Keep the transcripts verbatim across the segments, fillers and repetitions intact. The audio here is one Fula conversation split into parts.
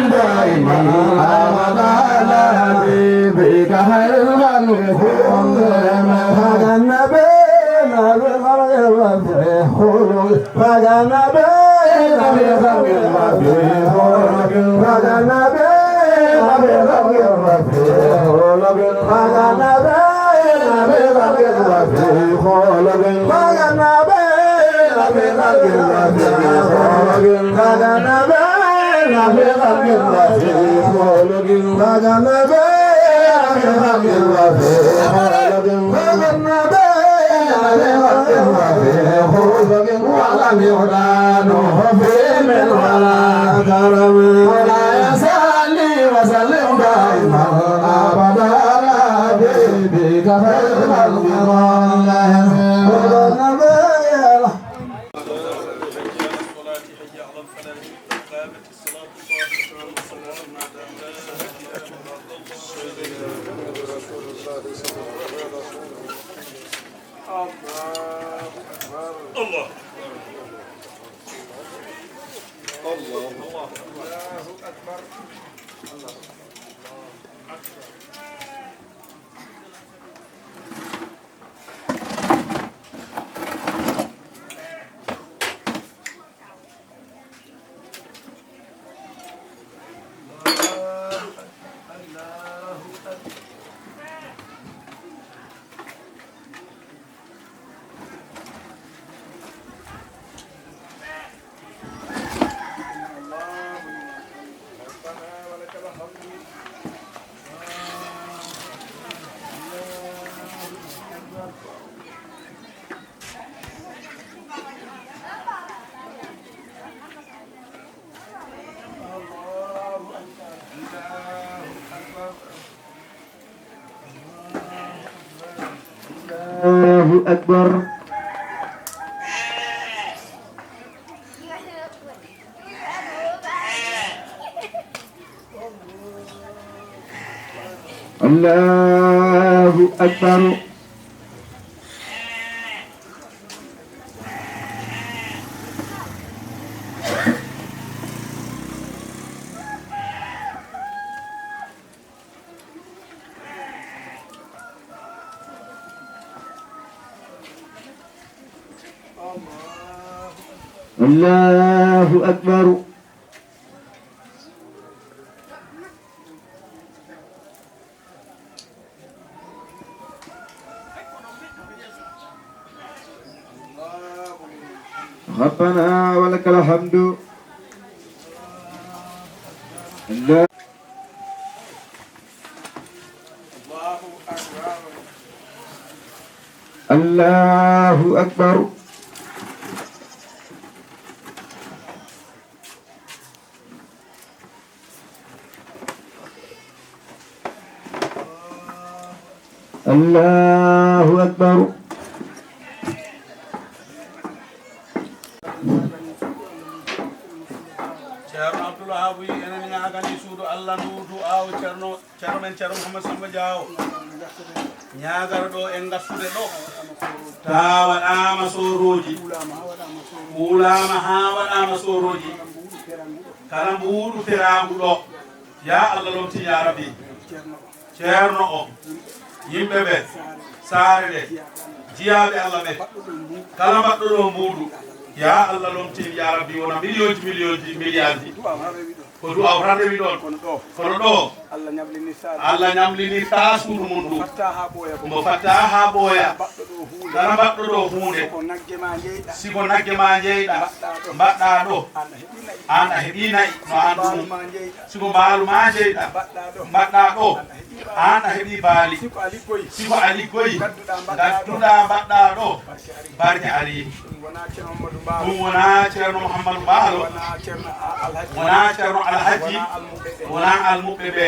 دائما أبدا على حبيبك خير الخلق كلهم. فجنبنا بخلق الرفيع خلق. فجنبنا بخلق الرفيع خلق. فجنبنا بخلق الرفيع خلق. فجنبنا بخلق الرفيع خلق. فجنبنا بخلق الرفيع خلق. فجنبنا بخلق الرفيع خلق. فجنبنا بخلق الرفيع خلق. فجنبنا بخلق الرفيع خلق. ولم يهدى نوح في من ولا كرم. ولا يزال وسلم دائما أبدا على حبيبك خير الخلق كلهم. الله. الله أكبر. الله أكبر. الله أكبر. الله أكبر. ربنا ولك الحمد. الله أكبر. الله أكبر. Ceerno Abdoul Wahab wi enen ñaagani suudu Allah ndu du'aaw Ceerno, Ceerno men Ceerno Mouhammad Samba Diaw. Ñaagara ɗo en ngartude ɗo. Taa waɗaama soorooji. Kuulaama haa waɗaama soorooji. Kala mbuuɗu teraangu ɗo. Yaa Allah lomtin yaa Rabbi. Ceerno o, yimɓe ɓe, saare ɗe, jiyaaɓe Allah ɓe, kala mbaɗɗo ɗo mbuuɗu, yaa Allah lomtin yaa Rabbi, wona miliyonji, miliyonji, miliyarji. Ko du'aaw tan rewi ɗon. Kono ɗo, Allah ñamlinirtaa suudu mum ndu. Mbo fattaa haa ɓooya. Kala mbaɗɗo ɗo huunde, si ko nagge ma njeyɗa, mbaɗɗaa ɗo. Aan a heɓii na'i, no aan ɗum. Si ko mbaalu ma njeyɗa, mbaɗɗaa ɗo. Aan a heɓii baali. Si ko a liggoyi, ngadduɗaa, mbaɗɗaa ɗo. Barke arii. Ɗum wonaa Ceerno Mouhamadou Mbaalo. Wonaa Ceerno Alhaji. Wonaa almuɓɓe ɓe.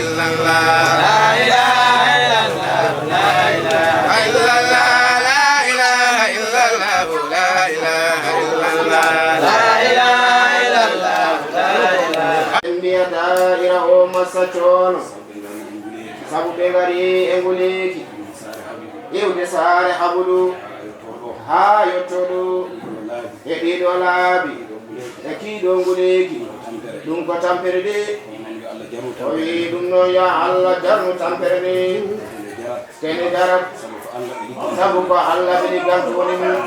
illallah, la ilaha illallah, la ilaha illallah, la ilaha illallah, la ilaha illallah, la ilaha illallah. En mbiya daa'ira o massa coono. Sabu ɓe ngari e nguleeki. Iwde saare Habudu. Haa yotto ɗo. E ɗiɗo laabi. E kiiɗo nguleeki. Ɗum ko tampere de. O wii ɗum noon, yo Allah jarnu tampere de. Kene darat. Sabu ko Allah ɓe ligganto woni mum.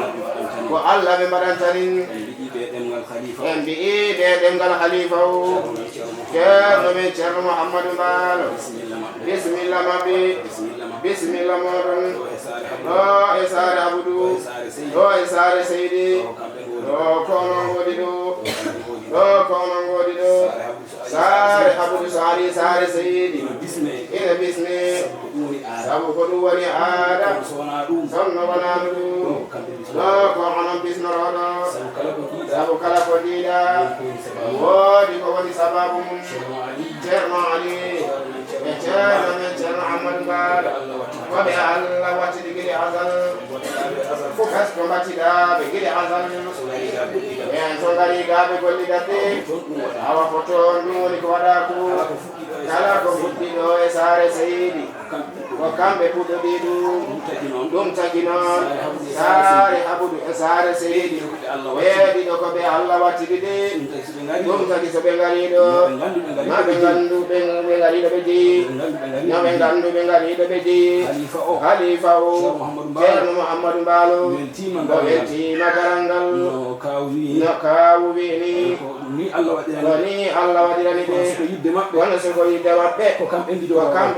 Ko Allah ɓe mbaɗanta nin. En mbi'i ɓe ɗemngal halifa o. Ceerno men Ceerno Muhammadu Mbaalo. Bisimilla maɓɓe. Bisimilla mooɗon. Ɗo e saare Abudu. Ɗo e saare Seydi. Ɗo ko onon ngoodi ɗo. Ɗo ko onon ngoodi ɗo. Saare Abudu Saari, saare Seydi. Ina bisme. Sabu ko ɗum woni aada. Sonno wonaano ɗum. Ɗo ko onon bisnorooɗo. Sabu kala ko jiiɗa. Woodi ko woni sababu mum. Ceerno Ali. E ceerno men Ceerno Ahmadu Mbaalo. Ko ɓe Allah wattidi gila azal. Ɓe ko mbattidaa ɓe gila azal. Ɓen so ngari gaa ɓe gollida de. Awa ko toon ɗum woni ko waɗaa ko. Kala ko fuɗɗi ɗo e saare Seydi, ko kamɓe puɗɗodii ɗum. Ɗum tagi noon, saare Habudu e saare Seydi, ɓeeɗi ɗo ko ɓe Allah wattidi ɗi. Ɗum tagi so ɓe ngarii ɗo, ma ɓe nganndu ɓe, ɓe ngarii ɗo ɓe jeyi. No ɓe nganndu ɓe ngarii ɗo ɓe jeyi. Halifa o, Ceerno Muhammadu Mbaalo, o weltiima garal ngal. No Kaawu wiyi ni. Ko ni Allah waɗirani ɓe. Kono so ko yidde maɓɓe, ko kamɓe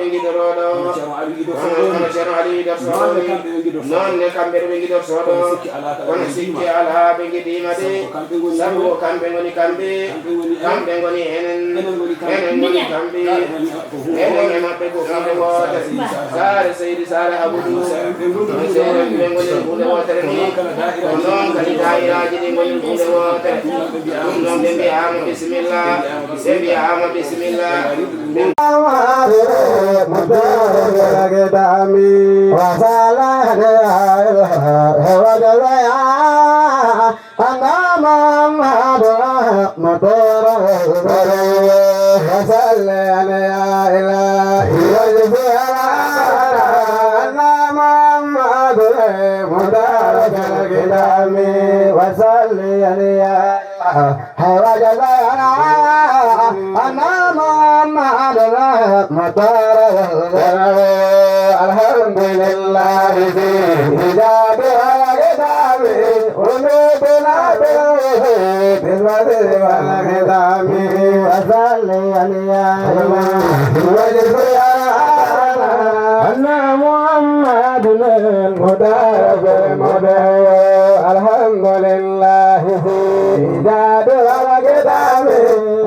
ngidoroo ɗo. Kono Ceerno Aliou Idor Sow, noon ne kamɓe ɓe ngidortoo ɗo. Kono sikki alaa, ɓe ngidiima de. Sabu ko kamɓe ngoni kamɓe. Kamɓe ngoni enen. Enen ngoni kamɓe. Enen e maɓɓe ko huunde wootere. Saare Seydi, saare Habudu, no seeɗa ɓe ngoni huunde wootere ni, ko noon kadi daayiraaji ɗi ngoni huunde wootere. Ɗum noon ɓe mbiyaama bisimilla, ɓe mbiyaama bisimilla. أنا محمد مطر البرية، وصل على إلهي وجهي على أنا محمد مطر الكرام، وصل على وجهي على أنا محمد مطر البرية. الحمد لله في إيجاد والكتاب. قلوبنا بالوحي بالبدر والختام، وصليا يا إمام وجهي على أن محمد المدار بالمدار. الحمد لله في إيجاد والكتاب،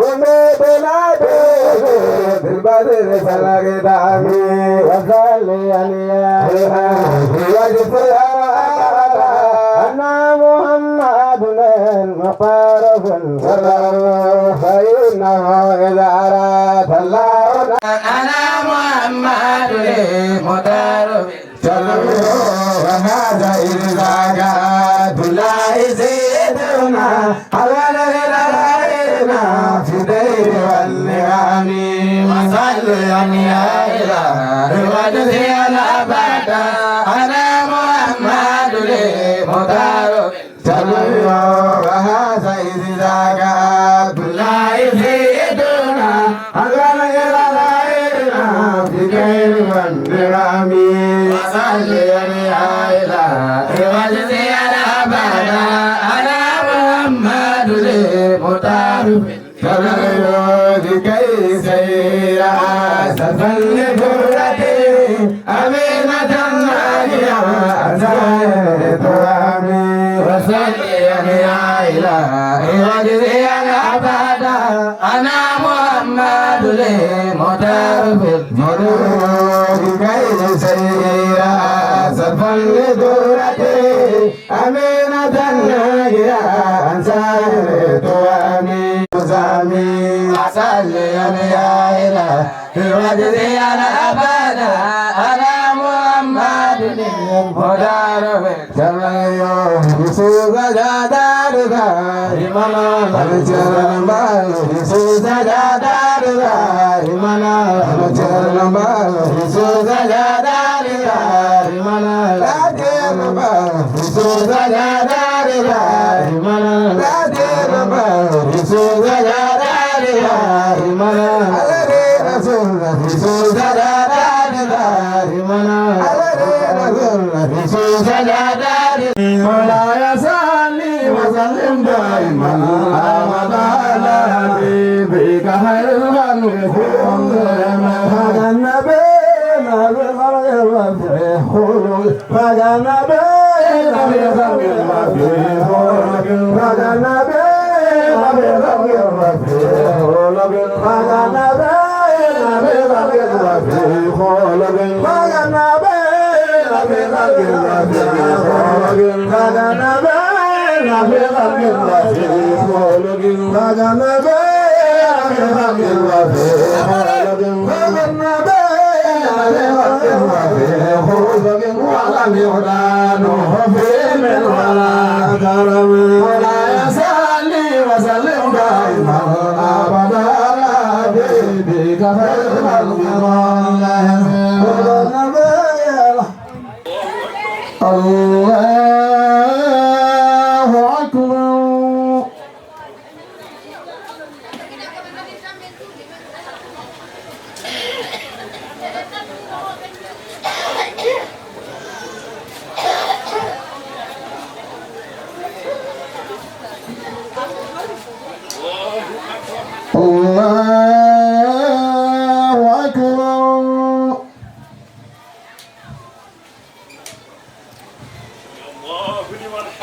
قلوبنا بالوحي بالبدر والختام، وصليا يا إمام وجهي على أن محمد المختار في القدر، فإنه إذا أراد الله أنا محمد المختار في القدر، وهذا إذا جاء عبد الله سيدنا، أولا إلى غيرنا في الدين والنعم. وصل يا إلهي وجزي الأبد أنا محمد المختار. وهذا إذ ذاك عبد الله سيدنا، أغنى إلى غيرنا في خير والنعم. وصل يا إلهي وجزي الأبد على محمد المختار. فليوت كي سير آسفا لدرته أمينة ناجية أسعدت أمين. وصليا يا إلهي واجزيا أبدا أنا محمد المختار في الجنود كي سير آسفا لدرته أمينة ناجية أنصار توامي زامي. وصليا يا إلهي واجزيا أبدا أنا محمد المختار. Samayo Yesuusa jaadaade daari mana. Aɓe Ceerno Mbaalo Yesuusa jaadaade daari mana. Aɓe Ceerno Mbaalo Yesuusa jaadaade daari mana. Laa Ceerno Mbaalo Yesuusa jaadaade daari mana. Laa Ceerno Mbaalo Yesuusa jaadaade daari mana. Ala reena sunna Yesuusa jaadaade daari mana. Ala reena sunna Yesuusa jaadaade. مولاي صل وسلم دائما أبدا على حبيبك خير الخلق كلهم. هذا النبي ما بخير وفي خلق. فكان بين بخلق وفي خلق. فكان بين بخلق وفي خلق. فكان بين بخلق وفي خلق. فكان بين بخلق وفي خلق. فكان بين بخلق وفي خلق. فكان بين بخلق وفي خلق. فكان بين بخلق وفي خلق. ولم يهدى نوح في من ولا كرم. مولاي صل وسلم دائما أبدا على حبيبك خير الله أكبر.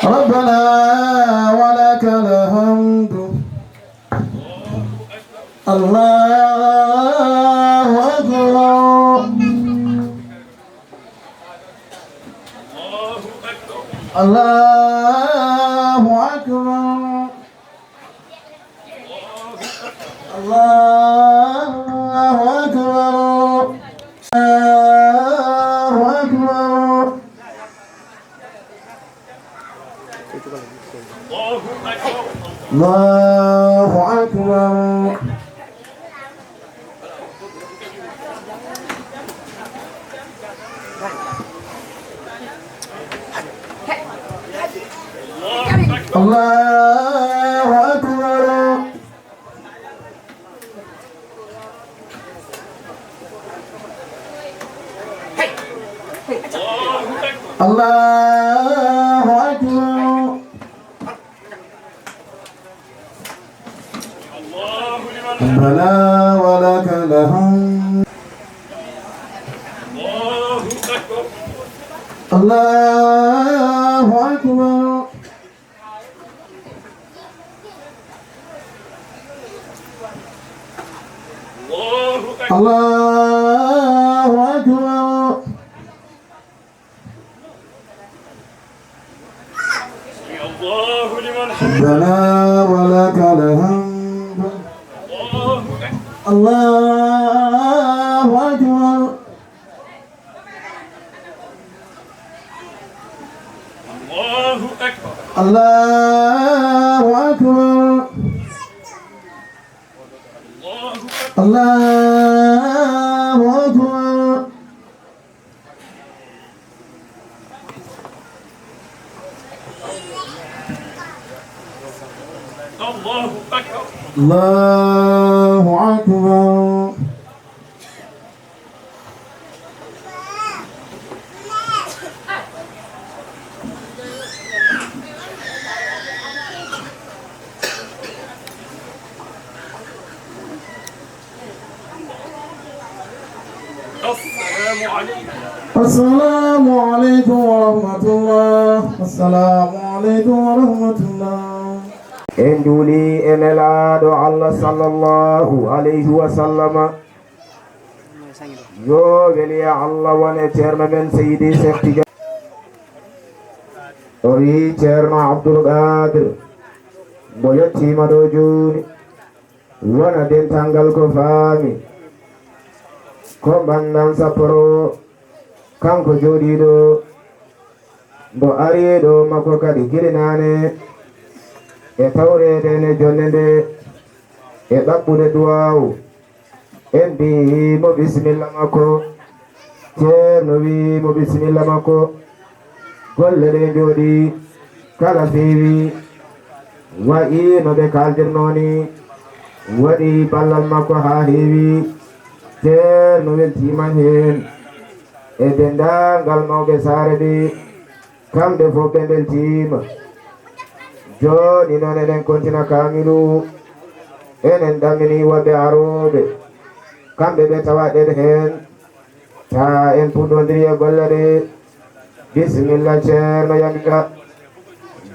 ربنا ولك الحمد. الله أكبر. الله أكبر. الله أكبر. الله أكبر. الله أكبر. الله أكبر. الله أكبر. ربنا ولك الحمد. الله أكبر. الله أكبر. ربنا ولك الحمد. الله أكبر. الله أكبر. الله أكبر. الله أكبر. الله أكبر. الله أكبر. السلام عليكم. السلام عليكم ورحمة الله. السلام عليكم ورحمة الله. En njuuli e Nelaaɗo Allah sallallahu alayhi wa sallama. Yo weliya Allah won e Ceerno men Seydi Seex Tijaan. O wiyi Ceerno Abdul Qaadir, mbo yettiima ɗo jooni, wona dental ngal ko faami. Ko mbanndam sapporo, kanko jooɗiiɗo, mbo ari ɗo makko kadi gila naane, e tawreede nde, jonnde nde, e ɗaɓɓude duwaaw. En mbiyi mo bisimilla makko. Ceerno wiyi mo bisimilla makko. Golle ɗe njooɗi kala feewi, wayi no ɓe kaaldirnoo ni, waɗi ballal makko haa heewi. Ceerno weltiima heen e denndaangal mawɓe saare ɓe. Kamɓe fof ɓe mbeltiima. Jooni noon eɗen kontina kaamilu. Enen ɗaminii woɓɓe arooɓe. Kamɓe ɓe tawaɗen heen. Taa en puɗɗondiri e golle ɗe. Bisimilla, Ceerno Yanga.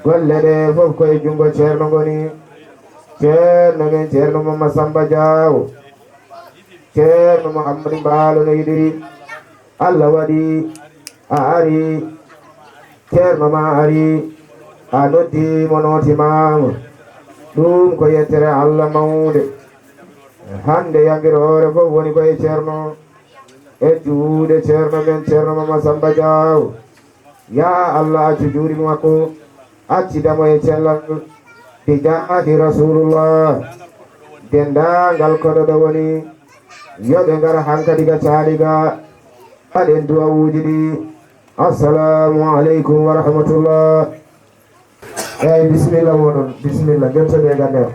Golle ɗe fof ko e junngo Ceerno ngoni. Ceerno men, Ceerno Mamma Samba Diaw. Ceerno Mouhamadou Mbaalo no yiɗiri. Allah waɗi a ari, Ceerno ma ari, a noddi mo nootimaama. Ɗum ko yettere Allah mawnde. Hannde yamiroore fof woni ko e Ceerno, e juuɗe Ceerno men Ceerno Mama Samba Diaw. Yaa Allah accu juuɗe makko, accida mo e cellal, bi jaahi Rasulullah. Denndaangal koɗo ɗo woni, yo ɓe ngar hankadi ga caali ga, mbaɗen duwawuuji ɗi. Assalamu aleykum wa rahmatullah. Eeyi, bisimilla mooɗon, bisimilla, njottodee ga nder.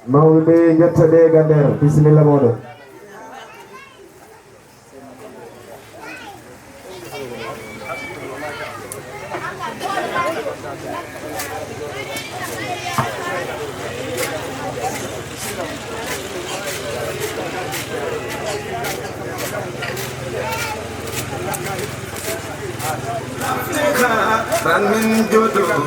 Mawɓe ɓe, njottodee ga nder, bisimilla mooɗon. من جدودهم.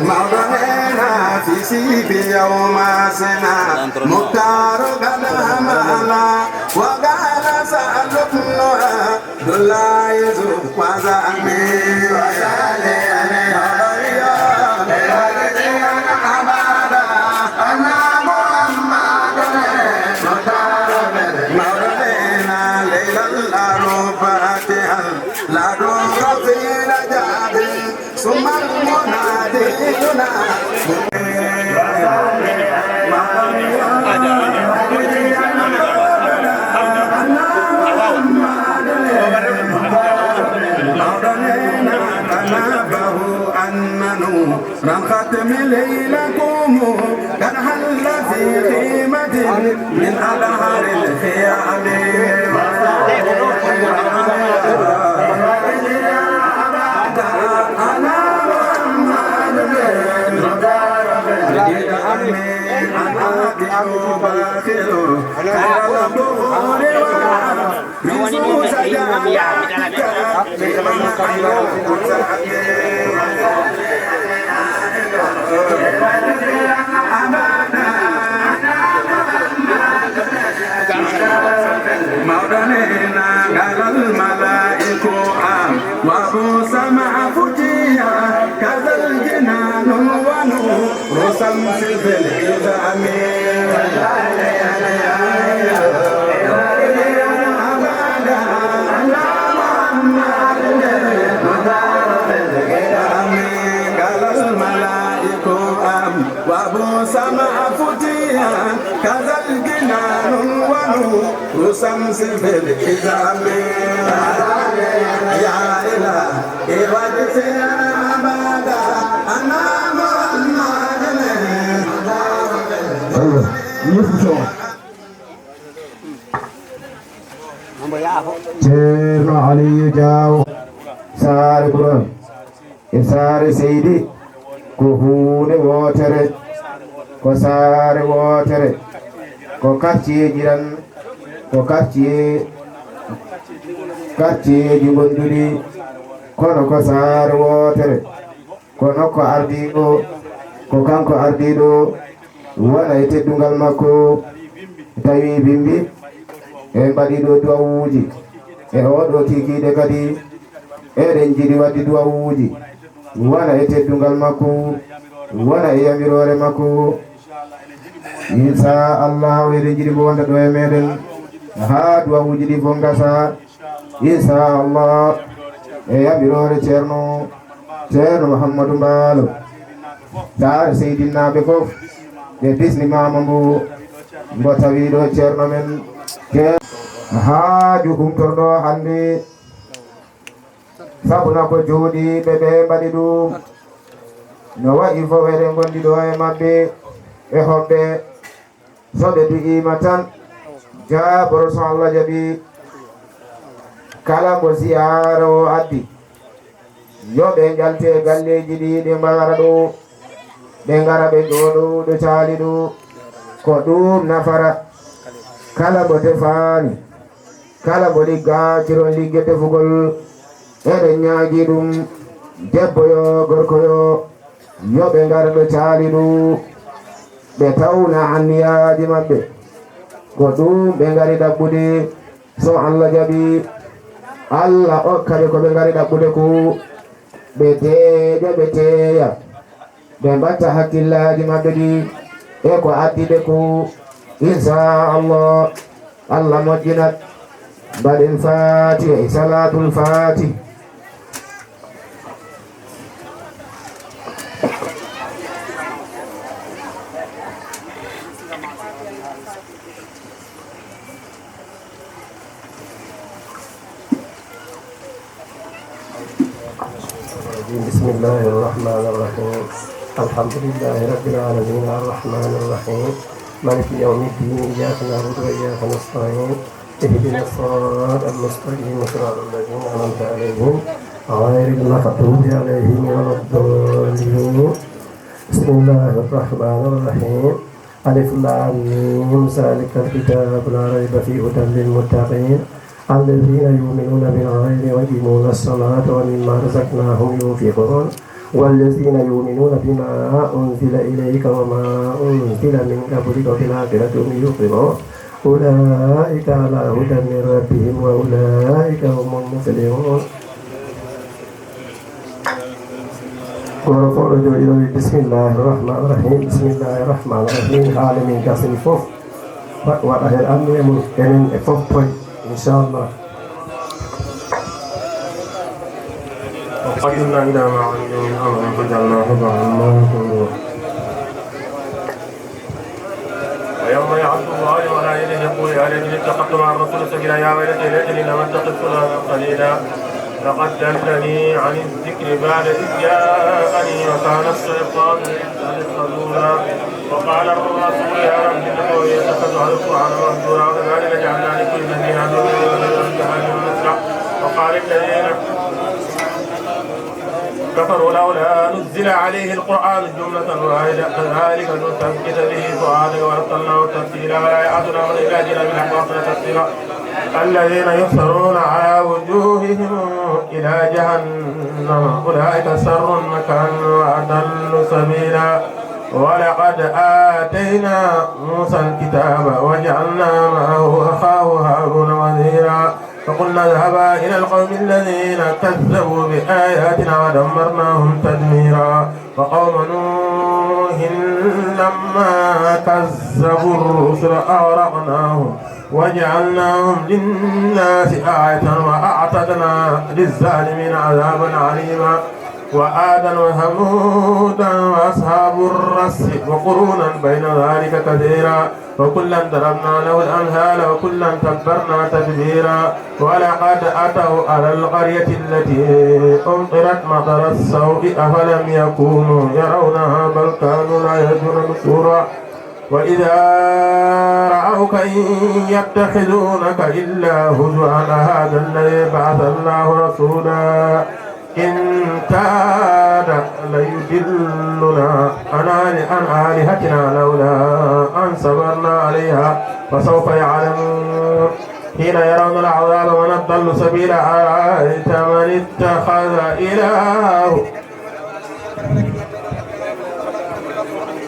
Mawɗo neena fisiiɓe yawma sena, Muktaaru gana mala, wa gana sa lukno. Abdullahi Yesu, wa sahbihi wa sallim. Mawɗo neena leylal arbaati hal, la ɗum rafina jaabi. ثم المنادي ينادي. Mawɗo neena tanabahu annanu ran khatmi laylakum kan halla fi qimatin من أبهر الخيام. أنا محمد بن مبارك العاقل باخر خير البحور ومن سجى Mawɗo neena galal malaa'iku am, wa bo sama futiya, kazal jinanun wa nuru shamsi fil izami. Galal malaa'iku am, wa bo sama futiya, kazal jinanun wa nuru shamsi fil izami. Ya ilahi, wajhina abada, ana Muhammadin. Aywa, ñëpp toog. Ceerno Aliyu Jaaw, Saare Buran e Saare Seydi ko huunde wootere, ko saare wootere, ko quartierji tan, ko quartier, quartierji ngonduɗi, kono ko saare wootere. Kono ko ardiiɗo, ko kanko ardiiɗo, wona e teddungal makko, tawi bimbi, e mbaɗi ɗo duwawuuji, e oɗo kikiiɗe kadi, eɗen jiɗi waɗde duwawuuji, wona e teddungal makko, wona e yamiroore makko. Inchallahu, eɗen jiɗi mo wonda ɗo e meɗen, haa duwawuuji ɗi fof ngasa. Inchallah, e yamiroore Ceerno, Ceerno Mouhamadou Mbaalo, Saare Seydinnaaɓe fof, ɓe bismimaama mbo, mbo tawi ɗo Ceerno men. Ke-, haaju humtorɗo hannde, sabu na ko jooɗiiɓe ɓe mbaɗi ɗum, no wayi fof eɗen ngondi ɗo e maɓɓe, e hoɓɓe. So ɓe du'iima tan, jaaboro so Allah jaɓi. Kala mo ziyaara o addi, yo ɓe njalte e galleeji ɗi, ɓe mbaara ɗo, ɓe ngara ɓe njooɗo ɗo caali ɗo. Ko ɗum nafata. Kala mo tefaani, kala mo liggaaki toon ligge tefugol, eɗen ñaagii ɗum, debbo yo, gorko yo, yo ɓe ngar ɗo caali ɗo, ɓe tawna anniyaaji maɓɓe. Ko ɗum ɓe ngari ɗaɓɓude, so Allah jaɓi, Allah okka ɓe ko ɓe ngari ɗaɓɓude ko, ɓe deeƴa, ɓe teeya. Ɓe mbatta hakkillaaji maɓɓe ɗi e ko addi ɓe ko. Inchallah, Allah moƴƴinat. Mbaɗen Fatiha e Salatul Fatih. بسم الله الرحمن الرحيم. الحمد لله رب العالمين، الرحمن الرحيم، مالك يوم الدين، إياك نعبد وإياك نستعين، اهدنا الصراط المستقيم، صراط الذين أنعمت عليهم، غير المغضوب عليهم ولا الضالين. بسم الله الرحمن الرحيم. ألف لام ميم، ذلك الكتاب لا ريب فيه هدى للمتقين الذين يؤمنون بالغيب ويقيمون الصلاة ومما رزقناهم ينفقون والذين يؤمنون بما أنزل إليك وما أنزل من قبلك وبالآخرة هم يوقنون أولئك على هدى من ربهم وأولئك هم المفلحون. Gooto fof ɗo jooɗi ɗo, wi, bismillahi rahmani rahim, bismillahi rahmani rahim. Haala min gasni fof, wa-, waɗa heen anniya mum, enen e fof toon, inchallah. وقدمنا إلى ما عملوا من عمل فجعلناه هباء منثورا. ويوم يعض الظالم على يديه يقول يا ليتني اتخذت مع الرسول سبيلا، يا ويلتى ليتني لم اتخذ فلانا خليلا، لقد ضلني عن الذكر بعد إذ جاءني وكان الشيطان للإنسان خذولا. وقال الرسول يا رب إن قومي اتخذوا هذا القرآن مهجورا، وكذلك جعلنا لكل نبي عدوا من قبل أن جعلنا نسرا. وقال الذين كفروا لولا نزل عليه القرآن جملة واحدة كذلك لنثبت به فؤادك ورتلناه ترتيلا ولا يأتونك مثلا إلا جئناك بالحق وأحسن تفسيرا. الذين يحشرون على وجوههم إلى جهنم أولئك شر مكانا وأضل سبيلا. ولقد آتينا موسى الكتاب وجعلنا معه أخاه هارون وزيرا. فقلنا اذهبا إلى القوم الذين كذبوا بآياتنا ودمرناهم تدميرا. وقوم نوح لما كذبوا الرسل أغرقناهم وجعلناهم للناس آية وأعتدنا للظالمين عذابا أليما. وعادا وثمودا وأصحاب الرس وقرونا بين ذلك كثيرا. وكلا ضربنا له الأمثال وكلا تبرنا تتبيرا. ولقد أتوا على القرية التي أمطرت مطر السوء أفلم يكونوا يرونها بل كانوا لا يرجون نشورا. وإذا رأوك إن يتخذونك إلا هزوا أهذا الذي بعث الله رسولا إن كاد ليضلنا عن آل-، عن آلهتنا لولا أن صبرنا عليها فسوف يعلمون حين يرون العذاب من أضل سبيلا أرأيت من اتخذ إلهه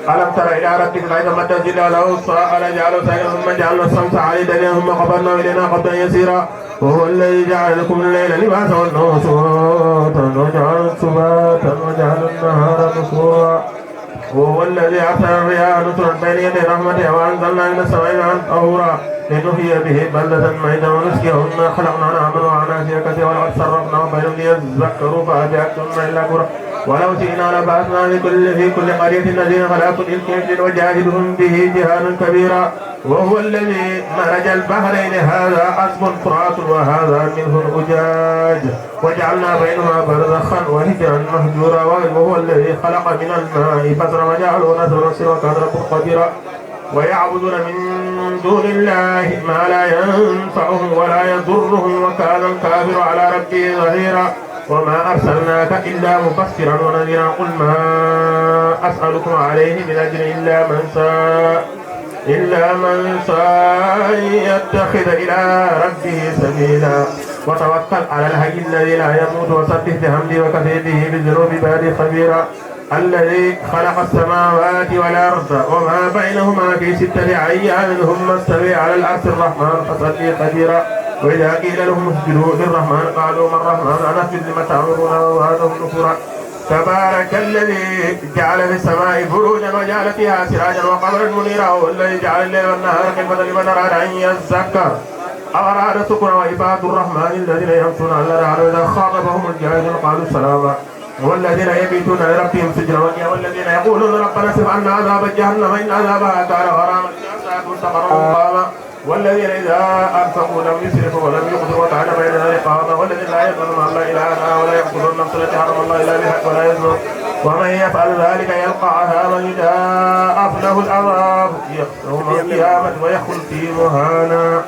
ألم تر إلى ربك كيف مد الظل ولو شاء لجعله ساكنا ثم جعلنا الشمس عليه دليلا ثم قبضناه إلينا قبضا يسيرا. وهو الذي جعل لكم الليل لباسا والنوم سباتا وجعل سباتا وجعل النهار نشورا. وهو الذي أرسل الرياح نشرا بين يدي رحمته وأنزلنا من السماء ماء طهورا لنحيي به بلدة ميتا ونسقيه مما خلقنا أنعاما وأناسيا كثيرا ولقد صرفناه بينهم ليذكروا فأبى أكثر الناس إلا كفورا. ولو شئنا لبعثنا في كل، في كل قرية نذيرا فلا تطع الكافرين وجاهدهم به جهادا كبيرا. وهو الذي مرج البحرين هذا عذب فرات وهذا ملح أجاج وجعلنا بينهما برزخا وحجرا مهجورا. وهو الذي خلق من الماء بشرا فجعله نسبا وصهرا وكان ربك قديرا. ويعبدون من دون الله ما لا ينفعهم ولا يضرهم وكان الكافر على ربه ظهيرا. وما أرسلناك إلا مبشرا ونذيرا. قل ما أسألكم عليه من أجر إلا من شاء، إلا من شاء يتخذ إلى ربه سبيلا. وتوكل على الحي الذي لا يموت وسبح بحمده وكفى به بذنوب عباده خبيرا. الذي خلق السماوات والأرض وما بينهما في ستة أيام ثم استوى على العرش الرحمن فاسأل به خبيرا. وإذا قيل لهم اسجدوا للرحمن قالوا ما الرحمن أنسجد لما تأمرنا وزادهم نفورا. تبارك الذي جعل في السماء بروجا وجعل فيها سراجا وقمرا منيرا وهو الذي جعل الليل والنهار خلفة لمن أراد أن يذكر أو أراد شكورا وعباد الرحمن الذين يمشون على الأرض وإذا خاطبهم الجاهلون قالوا سلاما. والذين يبيتون لربهم سجدا وقياما والذين يقولون ربنا اصرف عنا عذاب جهنم إن عذابها كان غراما إنها ساءت مستقرا ومقاما. والذين إذا أنفقوا لم يسرفوا ولم يقتروا وكان بين ذلك قواما. والذين لا يدعون مع الله إلها آخر ولا يقتلون النفس التي حرم الله إلا بالحق ولا يزنون ومن يفعل ذلك يلق عذابا يضاعف له العذاب يوم القيامة ويخلد فيه مهانا.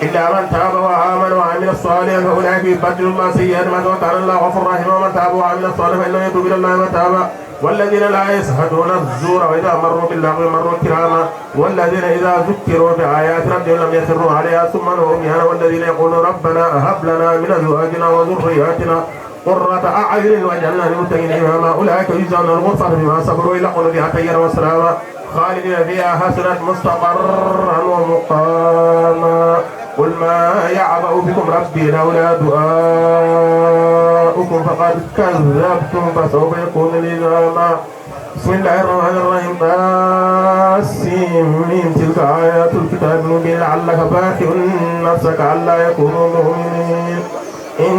إلا من تاب وآمن وعمل صالحا فأولئك يبدل الله سيئاتهم حسنات وكان الله غفورا رحيما. ومن تاب وعمل صالحا فإنه يتوب إلى الله متابا. والذين لا يشهدون الزور وإذا مروا باللغو مروا كراما والذين إذا ذكروا بآيات ربهم لم يخروا عليها صما وعميانا والذين يقولون ربنا هب لنا من أزواجنا وذرياتنا قرة أعين واجعلنا للمتقين إماما أولئك يجزون الغرفة بما صبروا ويلقون فيها تحية وسلاما خالدين فيها حسنت مستقرا ومقاما قل ما يعبأ بكم ربي لولا دعاؤكم فقد كذبتم فسوف يكون لزاما بسم الله الرحمن الرحيم طاسيم تلك آيات الكتاب المبين لعلك باخع نفسك ألا يكونوا مؤمنين إن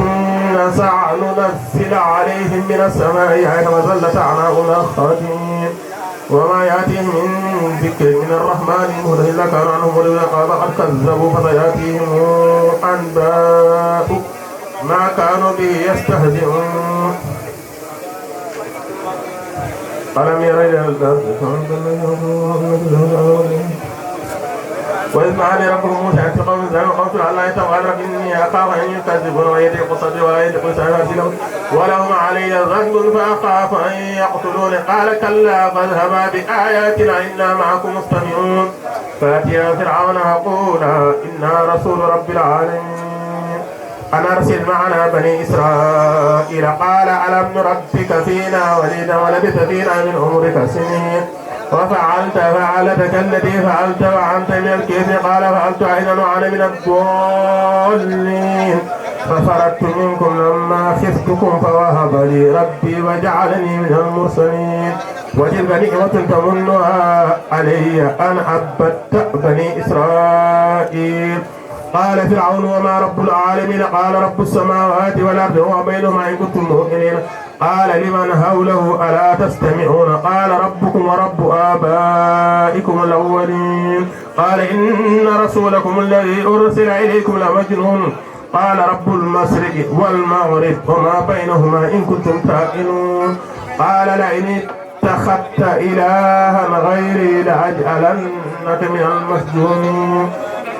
نشأ ننزل عليهم من السماء آية فظلت أعناقهم لها خاضعين وما يأتيهم من ذكر من الرحمن محدث إلا كانوا عنه معرضين قال فقد كذبوا فسيأتيهم أنباء ما كانوا به يستهزئون ألم ير إلى الأرض وإذ نادى ربك موسى أن ائت بقومك فاحذرهم قالوا لئن أتيتهم ليغيظن قال رب إني أخاف أن يكذبون ويضيق صدري ولا يطيق لساني فأرسل ولهم علي ذنب فأخاف أن يقتلون قال كلا فاذهبا بآياتنا إنا معكم مستمعون فأتيا فرعون فقولا إنا رسول رب العالمين أن أرسل معنا بني إسرائيل قال ألم نربك فينا وليدا ولبثت فينا من عمرك سنين وفعلت فعلتك التي فعلت وأنت من الكافرين قال فعلتها إذا وأنا من الضالين ففررت منكم لما خفتكم فوهب لي ربي وجعلني من المرسلين وتلك نعمة تمنها علي أن عبدت بني إسرائيل قال فرعون وما رب العالمين قال رب السماوات والأرض وما بينهما إن كنتم موقنين قال لمن حوله ألا تستمعون قال ربكم ورب آبائكم الأولين قال إن رسولكم الذي أرسل إليكم لمجنون قال رب المشرق والمغرب وما بينهما إن كنتم تعقلون قال لئن اتخذت إلها غيري لأجعلنك من المسجونين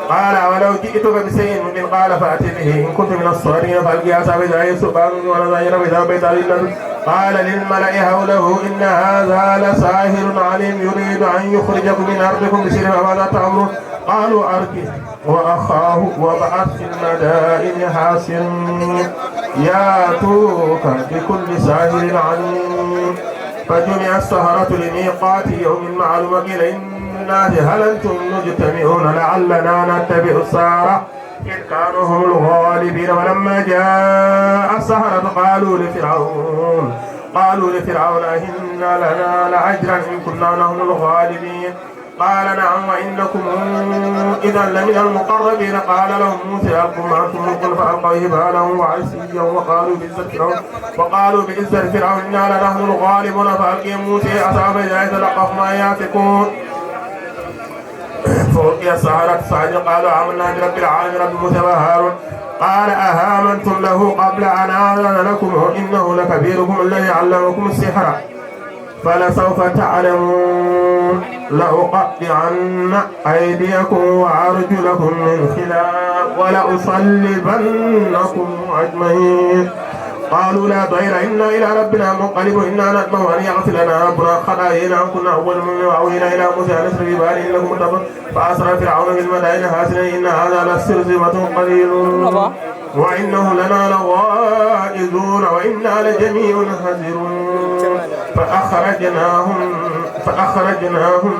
قال أولو جئتك بشيء مبين قال فأت به إن كنت من الصادقين فألقي عصاه فإذا هي ثعبان مبين ونزع يده فإذا هي بيضاء للناظرين قال للملأ حوله إن هذا لساحر عليم يريد أن يخرجكم من أرضكم بسحره فماذا تأمرون قالوا أرجه وأخاه وابعث في المدائن حاشرين يأتوك بكل ساحر عليم فجمع السحرة لميقات يوم معلوم وقيل للناس هل أنتم مجتمعون لعلنا نتبع السحرة إن كانوا هم الغالبين ولما جاء السحرة قالوا لفرعون قالوا لفرعون أئن لنا لأجرا إن كنا نحن الغالبين قال نعم وإنكم إذا لمن المقربين قال لهم موسى ألقوا ما أنتم ملقون فألقوا حبالهم وعصيهم وقالوا بعزة فرعون وقالوا بعزة فرعون إنا لنحن الغالبون فألقي موسى عصاه فإذا هي تلقف ما يأفكون فألقي السحرة ساجدين قالوا آمنا برب العالمين رب موسى وهارون قال أهامنتم له قبل أن آذن لكم إنه لكبيركم الذي علمكم السحر فلسوف تعلمون لأقطعن أيديكم وأرجلكم من خلاف ولأصلبنكم أجمعين قالوا لا ضير إنا إلى ربنا منقلبون إنا نطمع أن يغفر لنا ربنا خطايانا أن كنا أول من وأوحينا إلى موسى أن أسر بعبادي إنكم متبعون فأسرى فرعون بالمدائن حاشرين إن هذا لشرذمة قليلون وإنهم لنا لغائظون وإنا لجميع حاذرون فأخرجناهم فأخرجناهم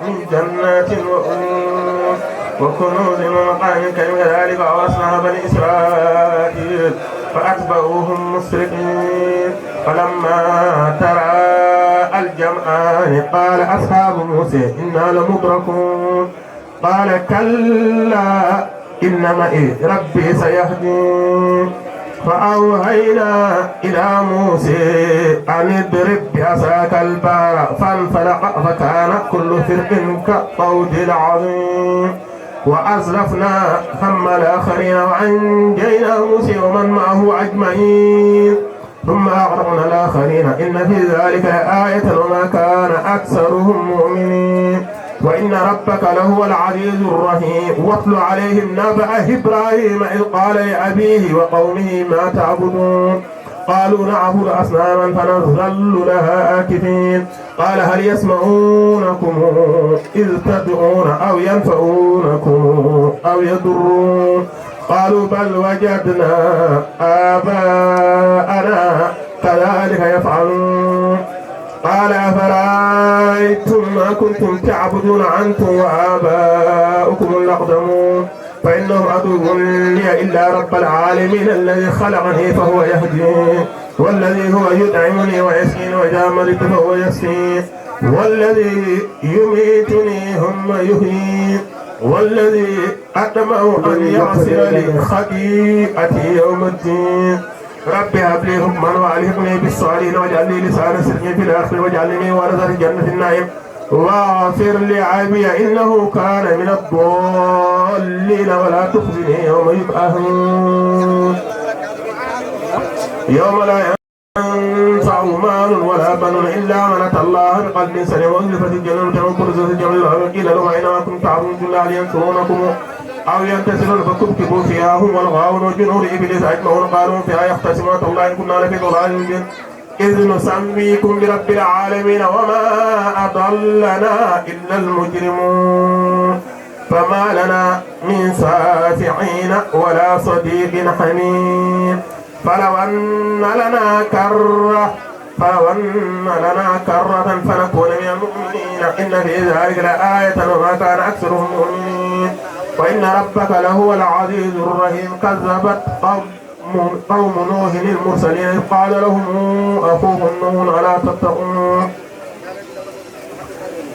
من جنات وعيون وكنوز ومقام كريم كذلك وأورثناها بني إسرائيل فأتبعوهم مشرقين فلما تراءى الجمعان قال أصحاب موسى إنا لمدركون قال كلا إن معي ربي سيهدين فأوحينا إلى موسى أن اضرب بعصاك البحر فانفلق فكان كل فرق كالطود العظيم وأزلفنا ثم الآخرين وأنجينا موسى ومن معه أجمعين ثم أغرقنا الآخرين إن في ذلك لآية وما كان أكثرهم مؤمنين وإن ربك لهو العزيز الرحيم واتل عليهم نبأ إبراهيم إذ قال لأبيه وقومه ما تعبدون قالوا نعبد أصناما فنظل لها عاكفين. قال هل يسمعونكم إذ تدعون أو ينفعونكم أو يضرون؟ قالوا بل وجدنا آباءنا كذلك يفعلون. قال أفرأيتم ما كنتم تعبدون أنتم وآباؤكم الأقدمون فإنهم عدو لي إلا رب العالمين الذي خلقني فهو يهدين، والذي هو يطعمني ويسقين، وإذا مرضت فهو يشفين، والذي يميتني ثم يحيين، والذي أطمع أن يغفر لي خطيئتي يوم الدين. رب هب لي حكما وألحقني بالصالحين واجعل لي لسان صدق في الآخرة واجعلني من ورثة جنة النعيم. واغفر لأبي إنه كان من الضالين ولا تخزني يوم يبعثون. يوم لا ينفع مال ولا بنون إلا من أتى الله بقلب سليم وأزلفت الجنة للمتقين وبرزت الجنة للمتقين وقيل لهم أين ما كنتم تعبدون من دون الله هل ينصرونكم أو ينتصرون فكبكبوا فيها هم والغاوون وجنود إبليس أجمعون قالوا هم فيها يختصمون تالله إن كنا لفي ضلال مبين إذ نسويكم برب العالمين وما أضلنا إلا المجرمون فما لنا من شافعين ولا صديق حميم فلو أن لنا كرة فلو أن لنا كرة فنكون من المؤمنين إن في ذلك لآية وما كان أكثرهم مؤمنين وإن ربك لهو العزيز الرحيم كذبت قوم قوم نوح المرسلين إذ قال لهم أخوهم نوح ألا تتقون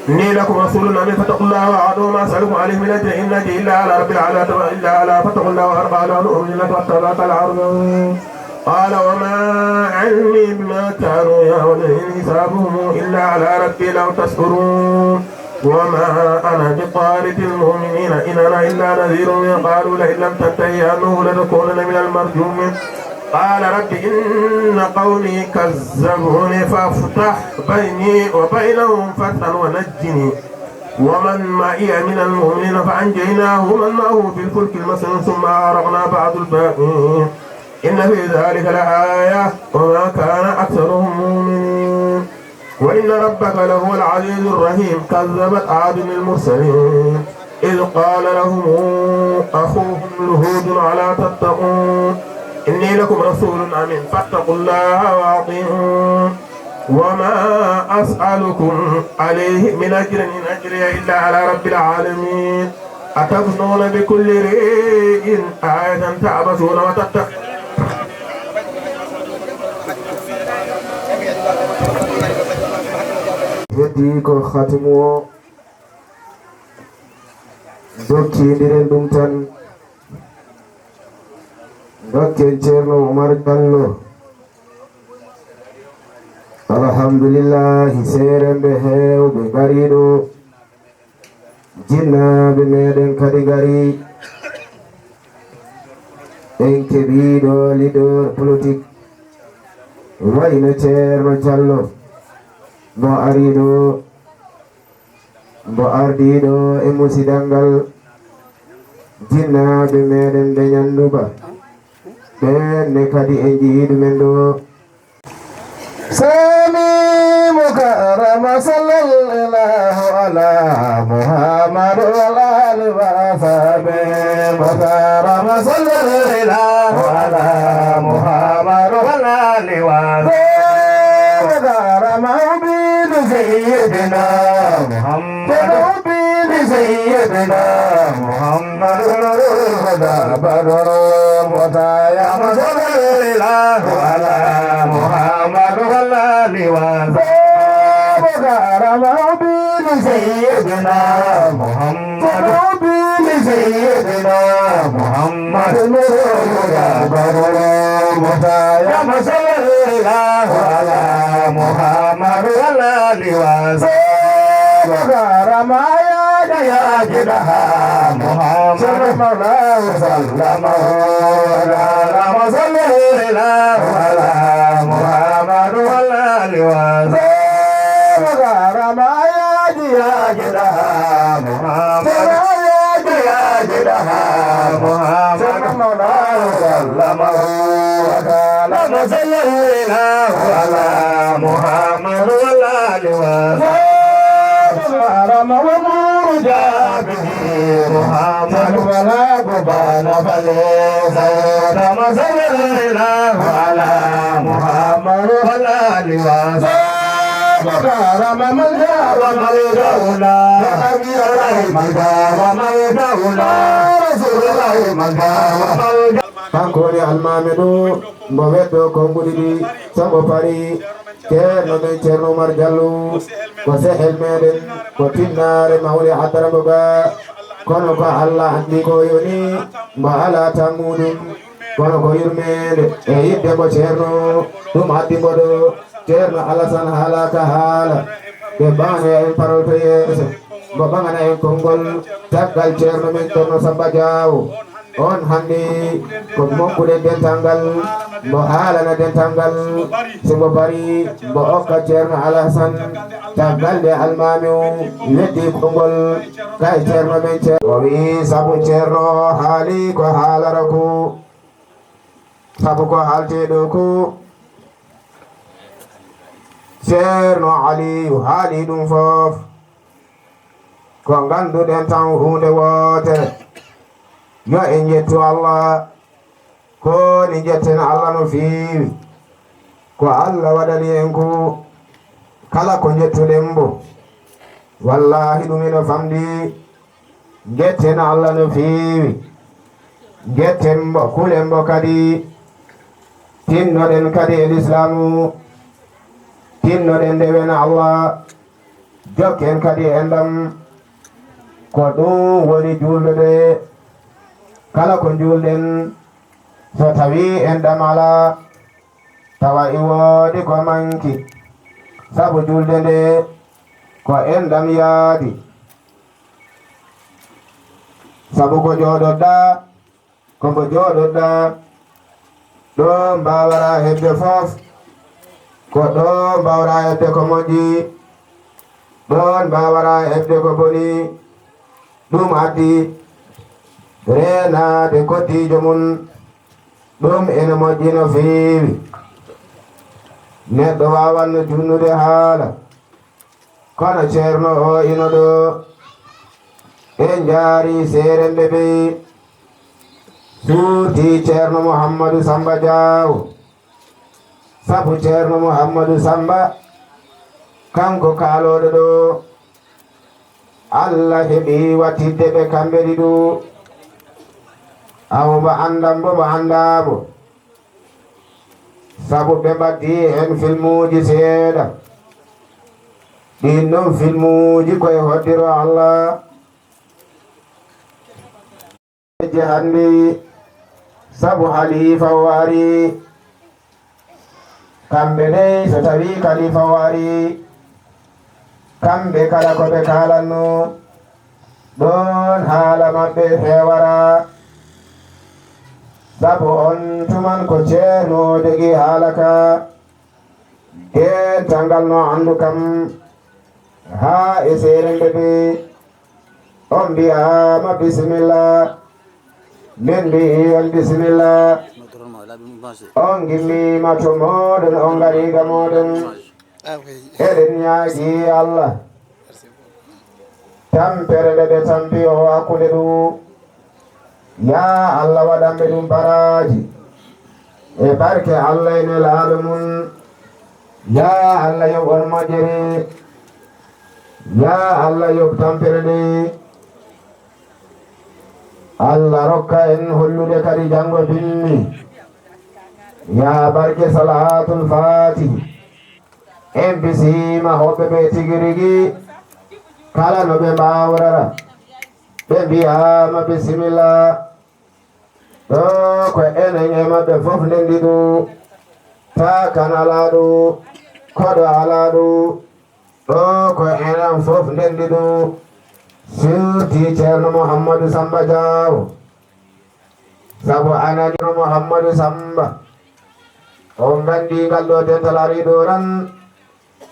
إني لكم رسول أمين فاتقوا الله وأطيعون وما أسألكم عليه من أجر إن أجري إلا على رب العالمين إلا على فاتقوا الله وأطيعون وأنا أمر لكم واتبعت الأرض قال وما علمي بما كانوا يعملون إن حسابهم إلا على ربي لو تشعرون وما أنا بطارد المؤمنين إن أنا إلا نذير قالوا لئن لم تنته يا نوح لتكونن من المرجومين قال رب إن قومي كذبون فافتح بيني وبينهم فتحا ونجني ومن معي من المؤمنين فأنجيناه ومن معه في الفلك المشحون ثم أغرقنا بعد الباقين إن في ذلك لآية وما كان أكثرهم مؤمنين وإن ربك لهو العزيز الرحيم كذبت عاد المرسلين إذ قال لهم أخوهم هود ألا تتقون إني لكم رسول أمين فاتقوا الله وأطيعون وما أسألكم عليه من أجر إن أجري إلا على رب العالمين أتبنون بكل ريع آية تعبثون وتتخذون Heddi ko khatimu o dokkindiren ɗum tan. Dokken Ceerno Umar Jallo. Alhamdulillahi seeremɓe heewɓe ngariiɗo. Jinnaaɓe meɗen kadi ngari. En keɓiiɗo leader politique wayno Ceerno Jallo mo ariiɗo mbo ardiiɗo e musidal ngal. Jinnaaɓe meɗen ɓe ñannduba ɓeen ne kadi en njiyii ɗumen ɗo. Sami mukarrama sallallahu ala Muhammad wal ali wa ashabi mukarrama sallallahu ala Muhammad wal ali wa ashabi mukarrama bi sayyidina Muhammad. Tawfiq سيدنا محمد الهدى بدر متى يا مصلى الإله على محمد والآل وصحبه كرم بسيدنا محمد بسيدنا محمد الهدى بدر متى يا مصلى الإله على محمد والآل وصحبه كرم يا يا جدها محمد مولاه سلمه اللهم صل الإله على محمد والآل وصحبه كرم يا يا جدها محمد يا يا جدها محمد مولاه سلمه اللهم صل على محمد وعلى آله وصحبه. حرم ومرجع به محمد ولا قبال فليس. كما صلى الله على محمد وعلى آله وصحبه. حرم من جاء ومن جاء. أبي الله من جاء ومن جاء. رسول الله من جاء ومن جاء. Kanko woni almaami ɗo, mbo weɗɗo konnguɗi ɗi, so mbo parii. Ceerno men, Ceerno Umar Jallo, ko sehel meɗen, ko tinnaare mawle addarambo ga. Kono ko Alla anndi ko yoni, mbo alaa tan muuɗum. Kono ko yurmeende e yiɗde mbo Ceerno, ɗum addi mbo ɗo. Ceerno Alasan haalaaka haala, ɓe ɓaŋana en parol to yeeso, mbo ɓaŋana en konngol caggal Ceerno men Ceerno Samba Jaawo. On hannde ko mokkuɗen dental ngal, mbo haalana dental ngal, si mbo parii, mbo okka Ceerno Alasan, caggal nde almaami o weddi konngol kay Ceerno men Ceerno. O wi'i, sabu Ceerno haali ko haalata ko, sabu ko haaltee ɗo ko, Ceerno Aliyu haali ɗum fof. Ko ngannduɗen tan huunde wootere. Yo en njettu Alla. Ko ni njetten Alla no feewi. Ko Alla waɗani en ko kala ko njettuɗen mbo. Wallaahi ɗum ina famɗi. Njetten Alla no feewi. Njetten mbo, kulen mbo kadi. Tinnoɗen kadi e Lislaamu. Tinnoɗen ndewen Alla. Jokken kadi enɗam. Ko ɗum woni juulde nde. Kala ko njuulɗen, so tawii enɗam alaa, tawa e woodi ko manki. Sabu juulde nde, ko enɗam yaadi. Sabu ko jooɗoɗaa, ko mbo jooɗoɗaa, ɗo mbaawara heɓde fof, ko ɗo mbaawra heɓde ko moƴƴi, ɗoon mbaawara heɓde ko boni. Ɗum addi reenaade koddiijo mum, ɗum ene moƴƴi no feewi. Neɗɗo waawanno junnude haala, kono ceerno o ino ɗo. En njaari seeremɓe ɓe, suurti ceerno Muhammadu Samba Jaawo. Sabu ceerno Muhammadu Samba, kanko kaalooɗo ɗo, Alla heɓi wattidde ɓe kamɓe ɗiɗo. Awo mo anndan mbo, mo anndaa mbo. Sabu ɓe mbaɗdi heen filmuuji seeɗa. Ɗiin ɗoon filmuuji ko e hoddiro Alla. Jehannde, sabu haliifa o ari. Kamɓe dey, so tawii kaliifa o ari, kamɓe kala ko ɓe kaalanno, ɗoon haala maɓɓe heewara. Sabu on tuman ko ceerno o jogii haala ka, dental ngal no anndu kam, haa e seerenɓe ɓe. On mbiyaama bisimilla. Min mbiyi on bisimilla. On ngimmiima to mooɗon, on ngari ga mooɗon. Eɗen ñaagii Allah tampere nde ɓe tampi o hakkunde ɗum. Yaa Allah waɗan ɓe ɗum baraaji e barke Allah e Nelaaɗo mum. Yaa Allah yoɓ on moƴƴere. Yaa Allah yoɓ tampere nde. Allah rokka en hollude kadi janngo binndi. Yaa barke Salaatul Faatihi. En bisiima hoɓɓe ɓe tigi rigi, kala no ɓe mbaawrara. Ɓe mbiyaama bisimilla. Ɗo ko enen e maɓɓe fof ndenndi ɗo. Taa kan alaa ɗo, koɗo alaa ɗo. Ɗo ko enen fof ndenndi ɗo. Surti Ceerno Muhammadu Samba Jaawo. Sabu anani Muhammadu Samba. On nganndi ngal ɗo dental ari ɗo tan.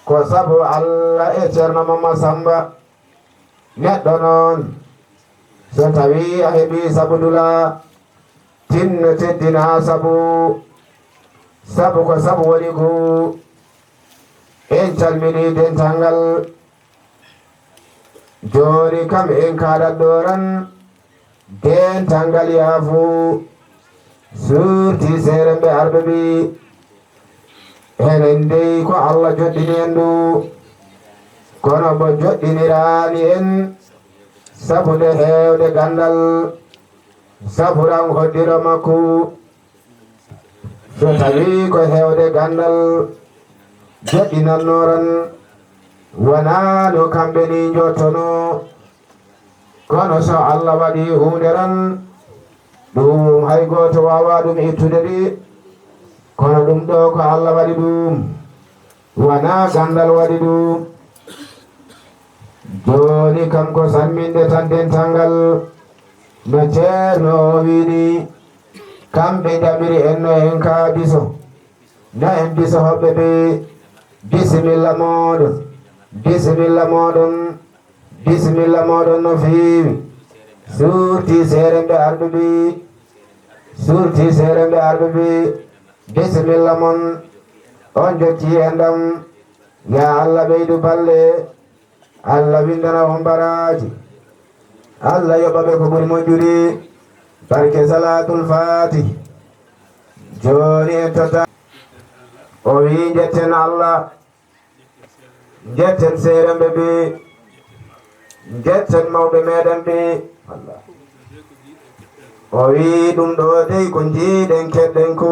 Ko sabu Allah e Ceerno Mama Samba. Neɗɗo noon, so tawii a heɓii sabu dula, tinno teddina sabu. Sabu ko sabu woni ko en calminii dental ngal. Jooni kam en kaalat ɗo tan dental ngal yaafo. Suurti seeremɓe arɓe ɓi. Enen dey ko Allah joɗɗini en ndu. Kono mo joɗɗiniraani en sabu nde heewde ganndal. Sabu ran hoddiro makko. So tawii ko heewde ganndal joɗɗinannoo ran, wonaa no kamɓe nii njottonoo. Kono so Allah waɗii huunde ran, ɗum hay gooto waawaa ɗum ittude ɗi. Kono ɗum ɗo ko Allah waɗi ɗum, wonaa ganndal waɗi ɗum. Jooni kam ko samminde tan dental ngal, no Ceerno o wiyi nii, kamɓe njaɓiri en no en kaa biso. No en biso hoɓɓe ɓe, bisimilla mooɗon, bisimilla mooɗon, bisimilla mooɗon no feewi. Suurti seeremɓe arɓe ɓe, suurti seeremɓe arɓe ɓe, bisimilla mon, on jottii en ɗam. Yaa Allah ɓeydu balle, Allah winndana on baraaji. Allah yoɓa ɓe ko ɓuri moƴƴude. Barke Salaatul Faatih. Jooni en totta. O wiyi njetten Allah. Njetten seeremɓe ɓe. Njetten mawɓe meɗen ɓe. O wiyi ɗum ɗo dey ko njiiɗen keɗɗen ko.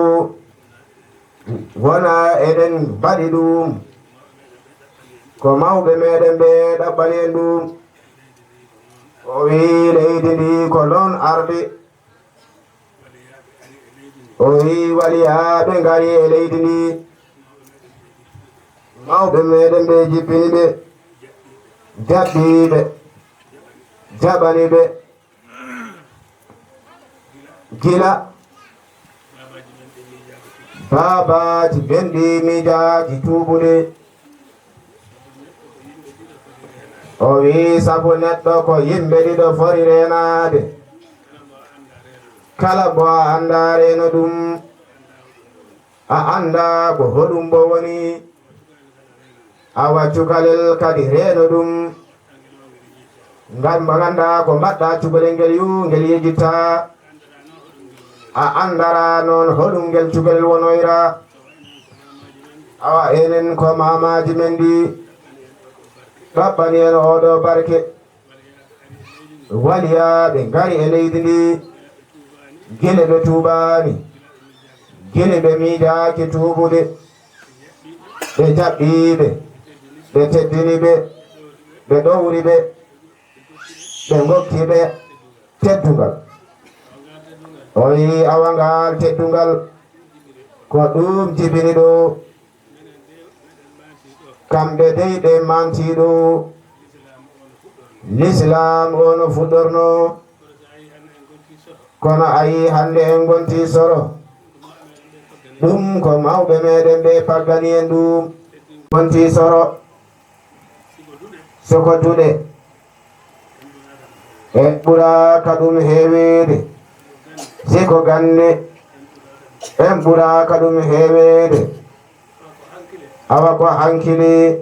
Wona eɗen mbaɗi ɗum. Ko mawɓe meɗen ɓe ɗaɓɓani en ɗum. O wiyi leydi ndi ko noon arde. O wiyi waliyaaɓe ngari e leydi ndi. Mawɓe meɗen ɓe jippini ɓe. Jaɓɓi ɓe. Jaɓani ɓe. Gila baabaaji men ɗi miijaaki tuubude. O wiyi sabu neɗɗo ko yimɓe ɗiɗo fori reenaade. Kala mbo a anndaa reeno ɗum, a anndaa ko hoɗum mbo woni. Awa cukalel kadi reeno ɗum. Ngam mbo nganndaa ko mbaɗɗa cukalel ngel yu ngel yejjitta. A anndara noon hoɗum ngel cukalel wonoyra. Awa enen ko maamaaji men ɗi ɗaɓɓani en oɗo barke. Waliyaaɓe ngari e leydi ndi. Gila ɓe tuubaani. Gila ɓe miijaaki tuubude. Ɓe jaɓɓii ɓe. Ɓe teddini ɓe. Ɓe ɗowri ɓe. Ɓe ngokki ɓe teddungal. O wiyi awa ngaal teddungal. Ko ɗum jibini ɗo. Kamɓe dey ɓe manti ɗo. Lislaam o no fuɗɗorno. Kono a yii hannde en ngonti soro. Ɗum ko mawɓe meɗen ɓe paggani en ɗum. Ngonti soro. Soko duɗe. En ɓuraaka ɗum heeweede. Siko ganne. En ɓuraaka ɗum heeweede. Awa ko hankili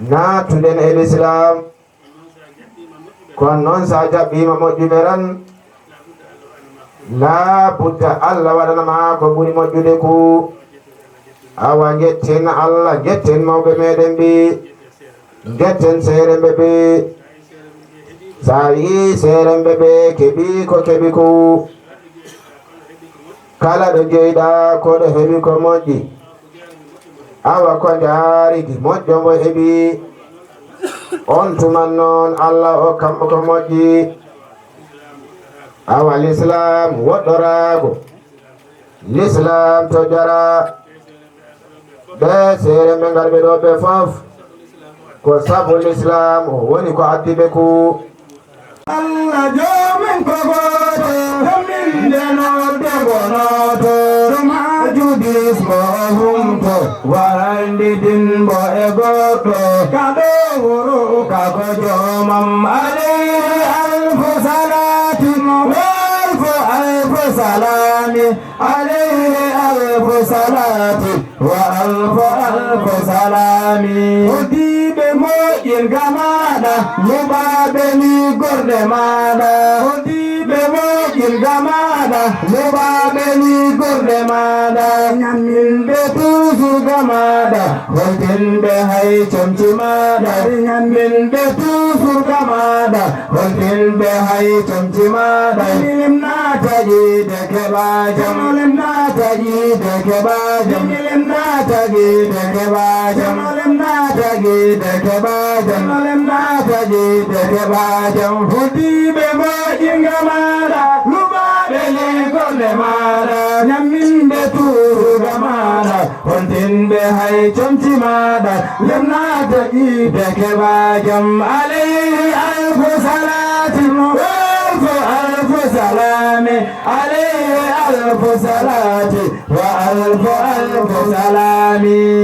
naatuɗen e Lislaam. Kono noon, so a jaɓɓiima moƴƴude tan, laa budda Allah waɗana ma ko ɓuri moƴƴude ko. Awa, njetten Allah, njetten mawɓe meɗen ɓe, njetten seeremɓe ɓe. So a yii seeremɓe ɓe keɓi ko keɓi ko, kala ɗo jeyɗa ko ɗo heɓi ko moƴƴi. Awa ko njaarigi moƴƴo mbo heɓi on tuman noon Allah okkammo ko moƴƴi. Awa Lislaam woɗɗoraago. Lislaam to jara. Ɓe seeremɓe ngarɓe ɗo ɓe fof ko sabu Lislaam o woni ko addi ɓe ku. Allah joomin ko gooto, min nde nodde ngonooto, to maajudis mo humto, warandi din mbo e goɗɗo, ka ɗo wuro ka ko joomam, alayhi alfu salaatin. ألف ألف سلام عليه، ألف صلاة وألف ألف سلام. Hoɗdiiɓe moƴƴin gamaɗa, luɓaaɓe ni gorde maɗa. Hoɗdiiɓe moƴƴin gamaɗa, luɓaaɓe ni gorde maɗa. Ñamminɓe tuusu gamaɗa, holtinɓe hay comci maɗa. Ñamminɓe tuusu gamaɗa, holtinɓe hay comci maɗa. Milim naata ƴiide keɓa jam. Milim naata ƴiide keɓa jam. Milim naata ƴiide keɓa jam. Milim naata ƴiide keɓa jam. Milim naata ƴiide keɓa jam. Hoɗdiiɓe moƴƴin gamaɗa, luɓaaɓe ni golle maɗa. Ñamminɓe tuusu gamaɗa, holtinɓe hay comci maɗa. Milim naata ƴiide keɓa jam. عليه ألف صلاة وألف ألف سلام. عليه ألف صلاة وألف ألف سلام.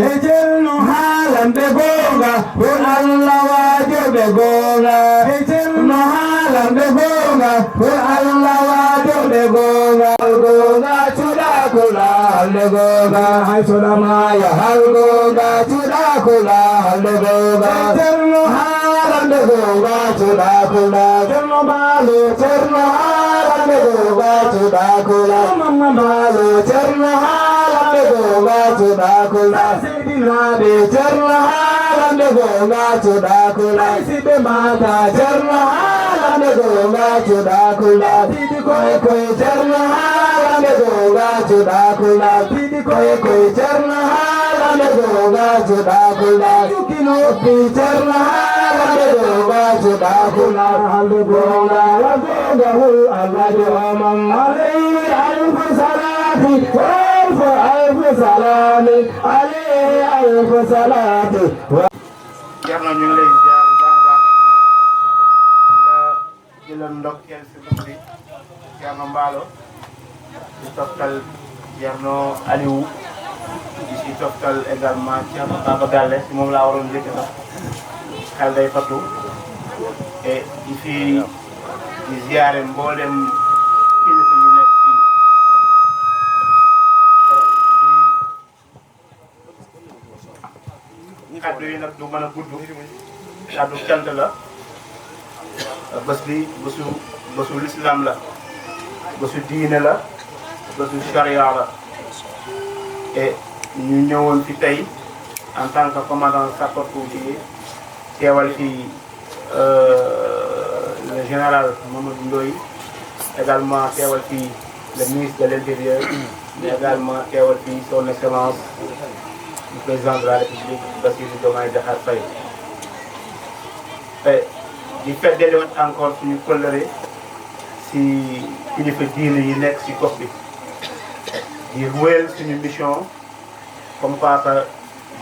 E Ceerno haalanɓe goonga, ko Alla waajoɓe goonga. E Ceerno haalanɓe goonga, ko Alla waajoɓe goonga. Goonga cuɗa kula haalde goonga. Hay so ɗama ya hal goonga cuɗa kula haalde goonga. Ceerno haalanɓe goonga cuɗa kula. Ceerno Baalo, Ceerno haalanɓe goonga cuɗa kula. Mamma Baalo, Ceerno haalanɓe goonga cuɗa kula. Seydinaaɓe, Ceerno haalanɓe goonga cuɗa kula. Siɓe mata, Ceerno haalanɓe goonga cuɗa kula. Siɗi koye koye, Ceerno haalanɓe goonga cuɗa kula. Siɗi koye koye, Ceerno haalanɓe goonga cuɗa kula. Jukki noppi, Ceerno haalanɓe goonga cuɗa kula. Haalde goonga, wa goonga hul Alhaji Omar. عليه ألف صلاة وألف ألف سلام. عليه ألف صلاة. Ceerno, ñu ngi lay ziar bu baax a baax. Di la ndokkeel si bés bi, Ceerno Mbaalo, di toftal Ceerno Aliou, di si toftal également Ceerno Baba Galle, si moom laa waroon njëkk sax, xel day fattu. Et di fi, di ziare mboolem kilifa yu nekk fii. Di Kàddu yi nag du mën a gudd, kàddu cant la. Bés bi bésu, bésu lislaam la, bésu diine la, bésu charia la. Et ñu ñëwoon fi tey en tant que commandant sapeur-pompier, teewal fi, euh, le général Mamadou Ndoye, également teewal fi le ministre de l'Intérieur, mais également teewal fi son excellence le président de la République, Bassirou Diomaye Diakhar Faye. Et di feddaliwaat encore suñu kóllëre si kilifa diine yi nekk si gox bi, di wéyal suñu mission comme quoi que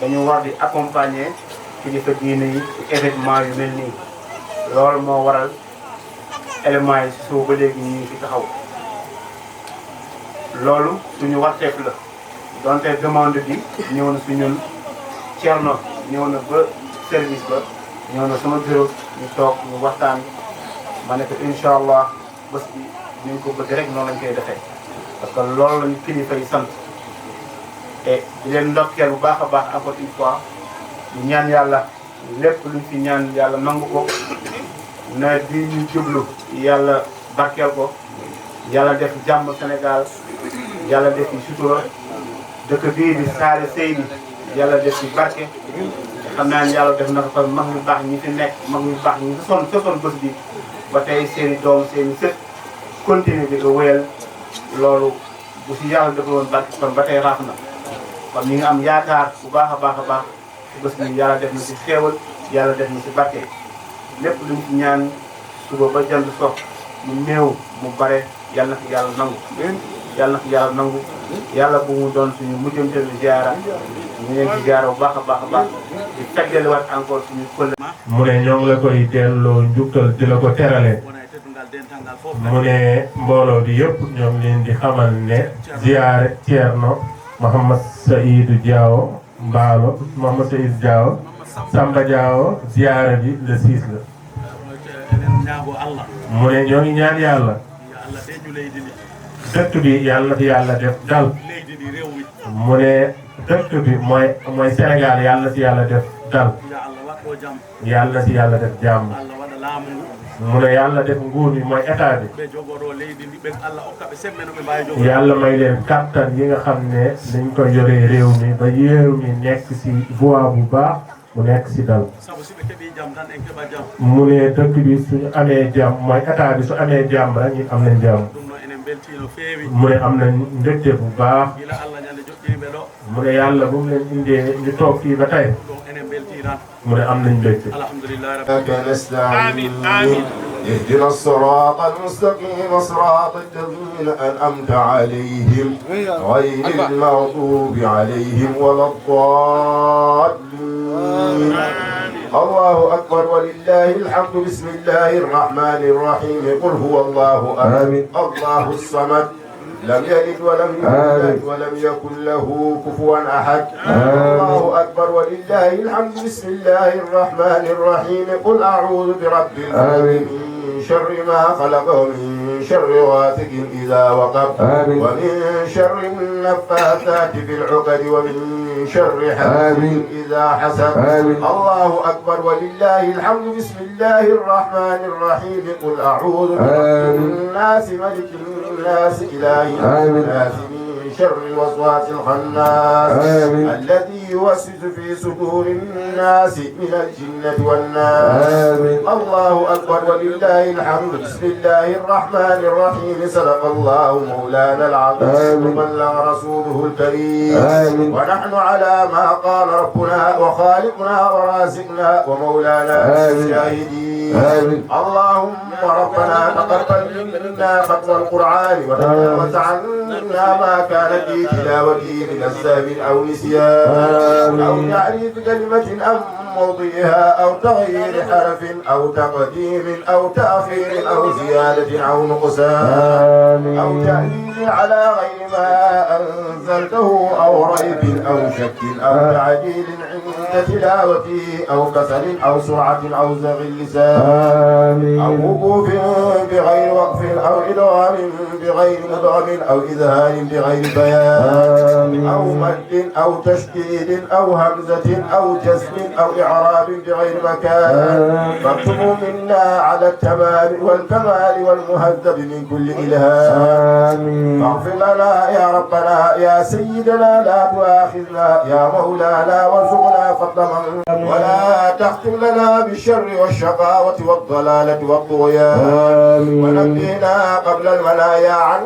dañu war di accompagner kilifa diine yi ci événement yu mel nii. Loolu moo waral éléments yi si suba ba léegi ñu ngi fi taxaw. Loolu suñu warteef la, donte demande bi ñëw na si ñun. Thierno ñëw na ba service ba, ñëw na sama bureau, ñu toog, ñu waxtaan. Ma ne ko incha allah, bés bi ni ñu ko bëgg rek, noonu lañ koy defee, parce que loolu lañu kilifa yi sant. Et di leen ndokkeel bu baax a baax encore une fois, ñu ñaan yàlla lépp luñ fi ñaan, yàlla nangu ko. Nawet bi ñu jublu, yàlla barkeel ko, yàlla def jàmm Sénégal, yàlla def fi sutura. Dëkk bii di Saare Seydi, yàlla def fi barke. Xam naa ne yàlla def na ko fa mag ñu baax ñi fi nekk, mag ñu baax ñi sosoon, sosoon bés bi, ba tey seeni doom, seeni sët continuer di ko wéyal. Loolu bu si yàlla defal woon barke, kon ba tey raaf na. Kon ñu ngi am yaakaar bu baax a baax a baax. Bés bi yàlla def na si xéewal, yàlla def na si barke. Lépp luñ ci ñaan suba ba jant sox, mu néew mu bare, yàlla na ko yàlla nangu. Yàlla na ko yàlla nangu. Yàlla bu mu doon suñu mujjanteelu ziara. Ñu ngi leen di ziara bu baax a baax a baax, di feddaliwaat encore suñu kóllëre. Mu ne ñoo ngi la koy delloo njukkal, di la ko terale. Mu ne mbooloo bi yëpp ñoo ngi leen di xamal ne ziyaare Ceerno Mouhamed Seydou Diawo Mbaalo, Mouhamed Seydou Diawo, Samba Diawo, ziyaare bi le six la. Mu ne ñoo ngi ñaan yàlla, Dëkk bi, yàlla na fi yàlla def dal. Mu ne dëkk bi mooy mooy Sénégal, yàlla na fi yàlla def dal. Yàlla na fi yàlla def jàmm. Mu ne yàlla def nguur mi mooy état bi. Yàlla may leen kàttan yi nga xam ne dañ koy yoree réew mi, ba réew mi nekk ci voie bu baax, mu nekk ci dal. Mu ne dëkk bi suñu amee jàmm, mooy état bi su amee jàmm rek, ñun am nañ jàmm. Mu ne am nañ mbégte bu baax. Mu ne yàlla bu mu leen indee ñu toog fii ba tey. Mu ne am nañ mbégte. إياك نستعين. اهدنا الصراط المستقيم، صراط الذين أنعمت عليهم، غير المغضوب عليهم ولا الضالين. الله أكبر ولله الحمد. بسم الله الرحمن الرحيم. قل هو الله أحد. الله الصمد. لم يلد ولم يولد ولم يكن له كفوا أحد. الله أكبر ولله الحمد. بسم الله الرحمن الرحيم. قل أعوذ برب الفلق، من شر ما خلق ومن شر غاسق إذا وقب، ومن شر النفاثات في العقد، ومن شر حاسد إذا حسد. الله أكبر ولله الحمد. بسم الله الرحمن الرحيم. قل أعوذ برب الناس، ملك الناس، إله الناس، من شر الوسواس الخناس، الذي يوسوس في صدور الناس من الجنة والناس. الله أكبر ولله الحمد. بسم الله الرحمن الرحيم. صدق الله مولانا العظيم وبلغ رسوله الكريم. ونحن على ما قال ربنا وخالقنا ورازقنا ومولانا من الشاهدين. اللهم ربنا تقبل منا ختم القرآن وتجاوز عنا ما كان في تلاوته من السهو أو نسيان أو تعريف كلمة عن موضعها أو تغيير حرف أو تقديم أو تأخير أو زيادة أو نقصان أو تأويل على غير ما أنزلته أو ريب أو شك أو تعديل عند تلاوته أو كسل أو سرعة أو زغ اللسان أو وقوف بغير وقف أو إدغام بغير مدغم أو إظهار بغير بيان أو مد أو تشديد أو همزة أو جزم أو إعراب بغير مكان. فاكتبه منا على التمام والكمال والمهذب من كل إلهام. فاغفر لنا يا ربنا يا سيدنا، لا تؤاخذنا يا مولانا، وارزقنا فضل من ولا تختم لنا بالشر والشقاوة والضلالة والطغيان. ونبهنا قبل المنايا عن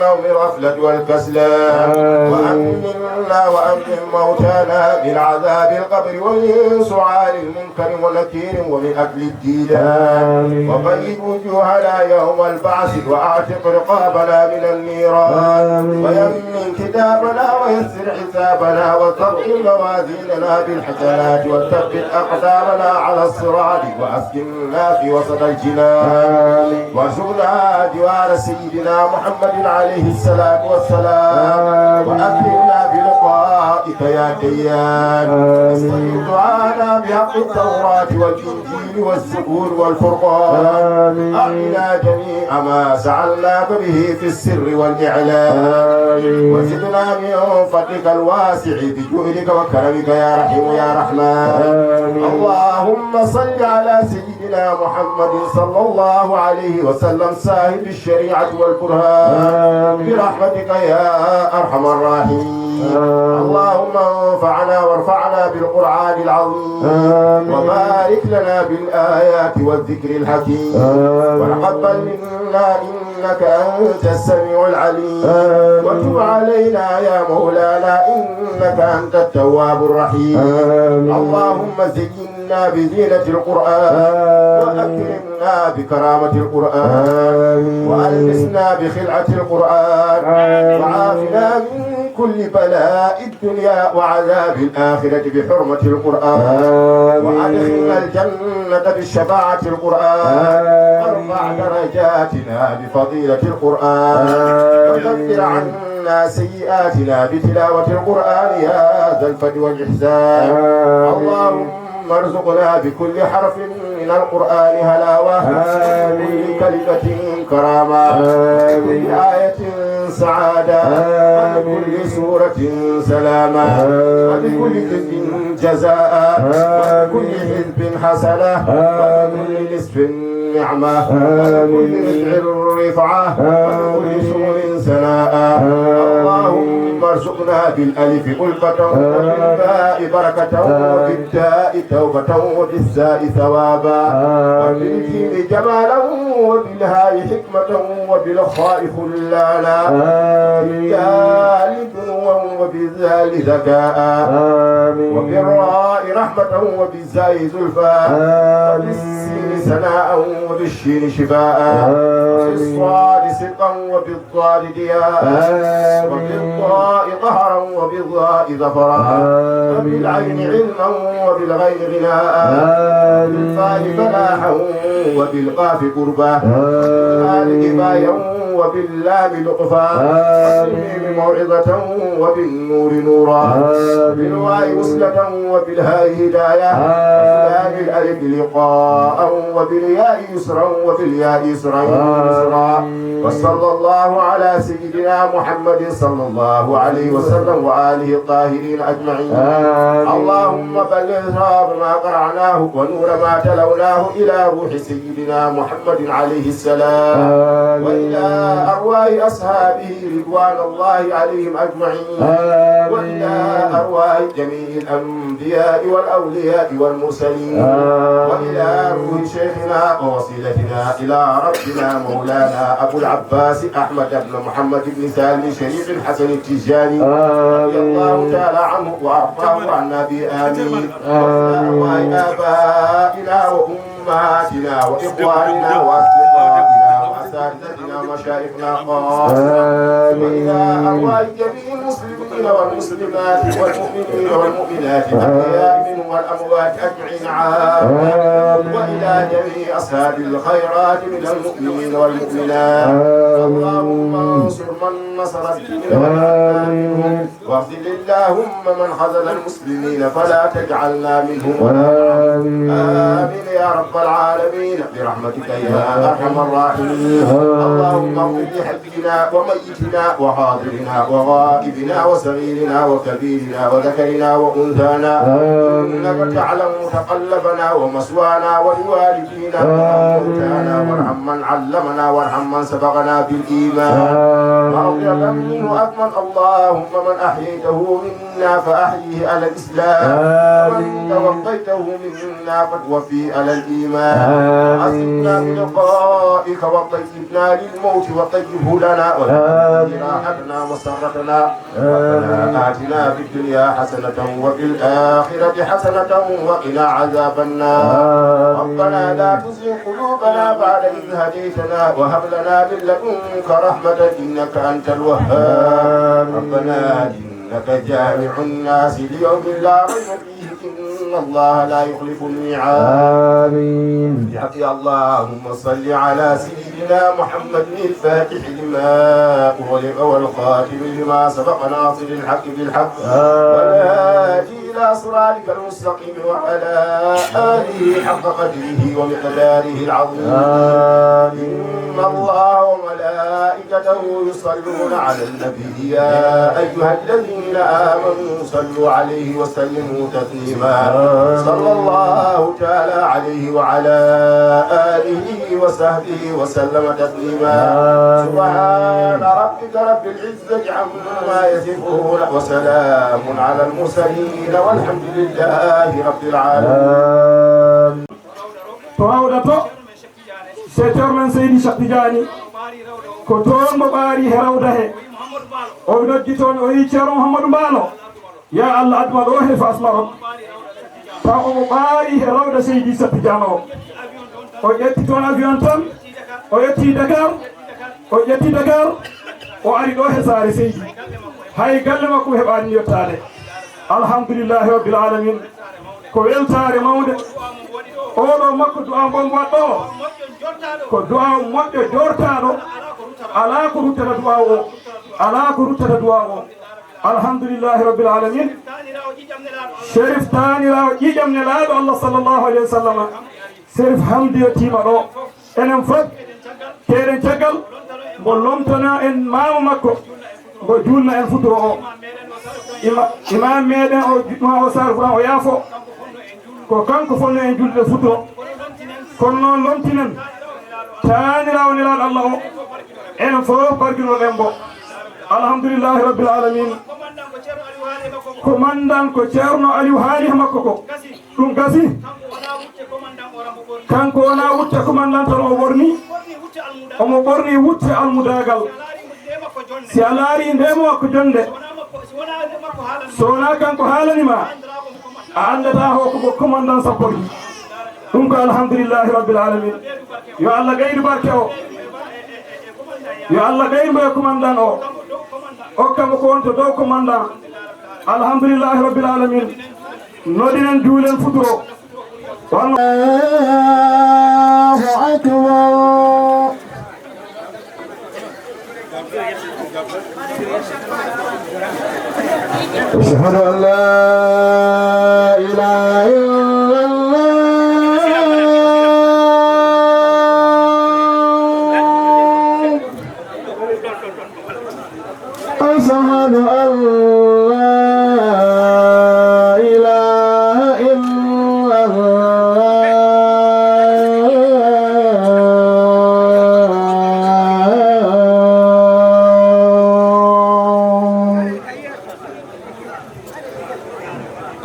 نوم الغفلة والكسلان. وأمنا وأمن موتانا من عذاب القبر ومن سؤال المنكر ونكير ومن أكل الديدان. وبيض وجوهنا يوم البعث وأعتق رقابنا من النيران. ويمن كتابنا ويسر حسابنا وثقل موازيننا بالحسنات وثبت أقدامنا على الصراط وأسكننا في وسط الجنان. وارزقنا جوار سيدنا محمد عليه الصلاة والسلام. وأكرمنا بلقائك يا ديان. استجب دعانا بحق التوراة والإنجيل والزبور والفرقان. أعطنا جميع ما سألناك به في السر والإعلان. وزدنا من فضلك الواسع بجودك وكرمك يا رحيم يا رحمن. اللهم صل على سيدنا محمد صلى الله عليه وسلم صاحب الشريعة والبرهان برحمتك يا أرحم الراحمين. اللهم انفعنا وارفعنا بالقرآن العظيم وبارك لنا بالآيات والذكر الحكيم وتقبل منا إنك أنت السميع العليم وتب علينا يا مولانا إنك أنت التواب الرحيم. اللهم زينا بزينة القرآن وأكرمنا بكرامة القرآن وألبسنا بخلعة القرآن وعافنا من كل بلاء الدنيا وعذاب الآخرة بحرمة القرآن وأدخلنا الجنة بشفاعة القرآن وارفع درجاتنا بفضيلة القرآن وكفر عنا سيئاتنا بتلاوة القرآن يا ذا الفضل والإحسان. اللهم ارزقنا بكل حرف من القرآن هلاوة، آمين. وبكل كلمة كرامة، آمين. وبكل آية سعادة، آمين. وبكل سورة سلامة، آمين. وبكل جزء جزاء، آمين. وبكل حزب حسنة، آمين. وبكل نصف نعمة، آمين. وبكل رفعة، آمين. وبكل شغل ثناء. آمين. اللهم ارزقنا بالألف ألفة، آمين. وبالباء بركة، آمين. وبالتاء توبة، وبالثاء ثوابا، آمين. وبالجيم جمالا، وبالهاء حكمة، وبالخاء خلالا، آمين. وبالدال دنوا، وبالذال ذكاء، آمين. وبالراء رحمة، وبالزاء زلفى، آمين. وبالسين سناء، وبالشين شفاء، آمين. وبالصاد صدقا، وبالضاد ضياء، آمين. وبالطاء قهرا، وبالظاء ظفرا، آمين. وبالعين علما، وبالغين غناء، آمين. وبالفاء فلاحا، وبالقاف قربا، آمين. وبالآل كفايا، وباللام لطفا، آمين. وبالميم موعظة، وبالنور نورا، آمين. وبالواو وصلة، وبالهاء هداية، آمين. وبالألف لقاء، وبالياء يسرا، وبالياء يسرا، آمين. يسرا. وصلى الله على سيدنا محمد صلى الله عليه وسلم وآله الطاهرين أجمعين. آمين. اللهم بلغ ثواب ما قرأناه ونور ما تلوناه إلى روح سيدنا محمد عليه السلام، آمين. وإلى أرواح أصحابه رضوان الله عليهم أجمعين، آمين. وإلى أرواح جميع الأنبياء والأولياء والمرسلين، آمين. وإلى روح شيخنا ووصيلتنا إلى ربنا مولانا أبو العباس أحمد بن محمد بن سالم شريف الحسن التجاني، آمين. رضي الله تعالى عنه وأرضاه عنا به، آمين. آمين. وأرواح آبائنا وأمهاتنا وإخواننا وأصدقائنا وأساتذتنا ومشايخنا خاصة، آمين. وإلى أرواح جميع المسلمين والمسلمات والمؤمنين والمؤمنات الأحياء منهم والأموات أجمعين عامة، آمين. وإلى جميع أصحاب الخيرات من المؤمنين والمؤمنات، آمين. اللهم انصر من نصر الدين ولا، آمين. منهم، واخذل اللهم من خذل المسلمين فلا تجعلنا منهم، آمين. آمين يا رب العالمين برحمتك يا أرحم الراحمين. آمين. اللهم اغفر لحينا وميتنا وحاضرنا وغائبنا وصغيرنا وكبيرنا وذكرنا وأنثانا، آمين. إنك تعلم متقلبنا ومثوانا ولوالدينا، آمين. وارحم موتانا وارحم من علمنا وارحم من سبقنا بالإيمان، آمين. وأطعنا منه أثما. اللهم من أحييته منا فأحيه على الإسلام، ومن، آمين. توفيته منا فتوفيه على الإيمان، آمين. وأسعدنا بلقائك وطيبنا للموت وطيبه لنا وجعله، آمين. راحتنا وسرتنا. ربنا، آمين. آتنا في الدنيا حسنة وفي الآخرة حسنة وقنا عذاب النار. آمين. ربنا لا تزغ قلوبنا بعد إذ هديتنا وهب لنا من لدنك رحمة إنك أنت الوهاب. آمين. ربنا إنك جامع الناس ليوم لا ريب فيه إن الله لا يخلف الميعاد. آمين. بحق اللهم صل على سيدنا محمد الفاتح لما أغلق والخاتم لما سبق ناصر الحق بالحق، آمين. والهادي إلى صراطك المستقيم وعلى آله حق قدره ومقداره العظيم. آمين. إن الله وملائكته يصلون على النبي، يا أيها الذين آمنوا صلوا عليه وسلموا تسليما. آمين. صلى الله تعالى عليه وعلى آله وصحبه وسلم تسليما. آمين. سبحان ربك رب العزة عما يصفون، وسلام على المرسلين، والحمد لله رب العالمين. آمين. To rawda to, se Ceerno men Seydi Cheikh Tidiane, ko toon mo ɓaari he rawda he. O noddi toon, o yi Ceerno Mouhamadou Mbaalo. Ya Allah, aduma ɗo he Fass Maroc. Taw omo ɓaari he rawda Seydi Cheikh Tidiane o. O ƴetti toon avion tan, o ƴetti Dakar, o ƴetti Dakar, o ari ɗo he saare Seydi. Hay galle makko heɓaani yettaade. Alhamdulillahi Rabbil Alamin. Ko weltaare mawnde. Oɗo makko du'a mbo mbo waɗɗo o. Ko du'a moƴƴo jortaaɗo. Alaa ko ruttata du'a o. Alaa ko ruttata du'a o. Alhamdulillahi Rabbil Alamin. Sherif taaniraawo ƴiiƴam Nelaaɗo Allah sallallahu alayhi wa sallam. Sherif Hamdi yettiima ɗo. Enen fof, keeɗen caggal, mbo lomtana en maama makko, mbo juulna en futuro o. Ima-, imaam meeɗen o, ma o Saare Fula o yaafo. Ko kanko fotno en julde futuro. Kono noon lomtinen taaniraawo Nelaaɗo Allah o. Enen fof barkinoɗen mbo. Alhamdulillahi Rabbil Alamin. Komandan ko Ceerno Aliou haali e makko ko. Ɗum gasi. Kanko wonaa wutte komandan tan o ɓorni. Omo ɓorni wutte almudaagal. Si a laari nde makko jonde, so wonaa kanko haalani ma, a anndataa o ko ko komandan sappo ɗi. Ɗum ko alhamdulillahi Rabbil Alamin. Yo Allah ɓeydu barke o. Yo Allah ɓeydu e komandan o. Okka mo ko wonto dow komandan. Alhamdulillahi Rabbil Alamin. Noddinen juulen futuro. Allahu Akbar. أشهد أن لا إله إلا الله. أشهد أن لا إله إلا الله.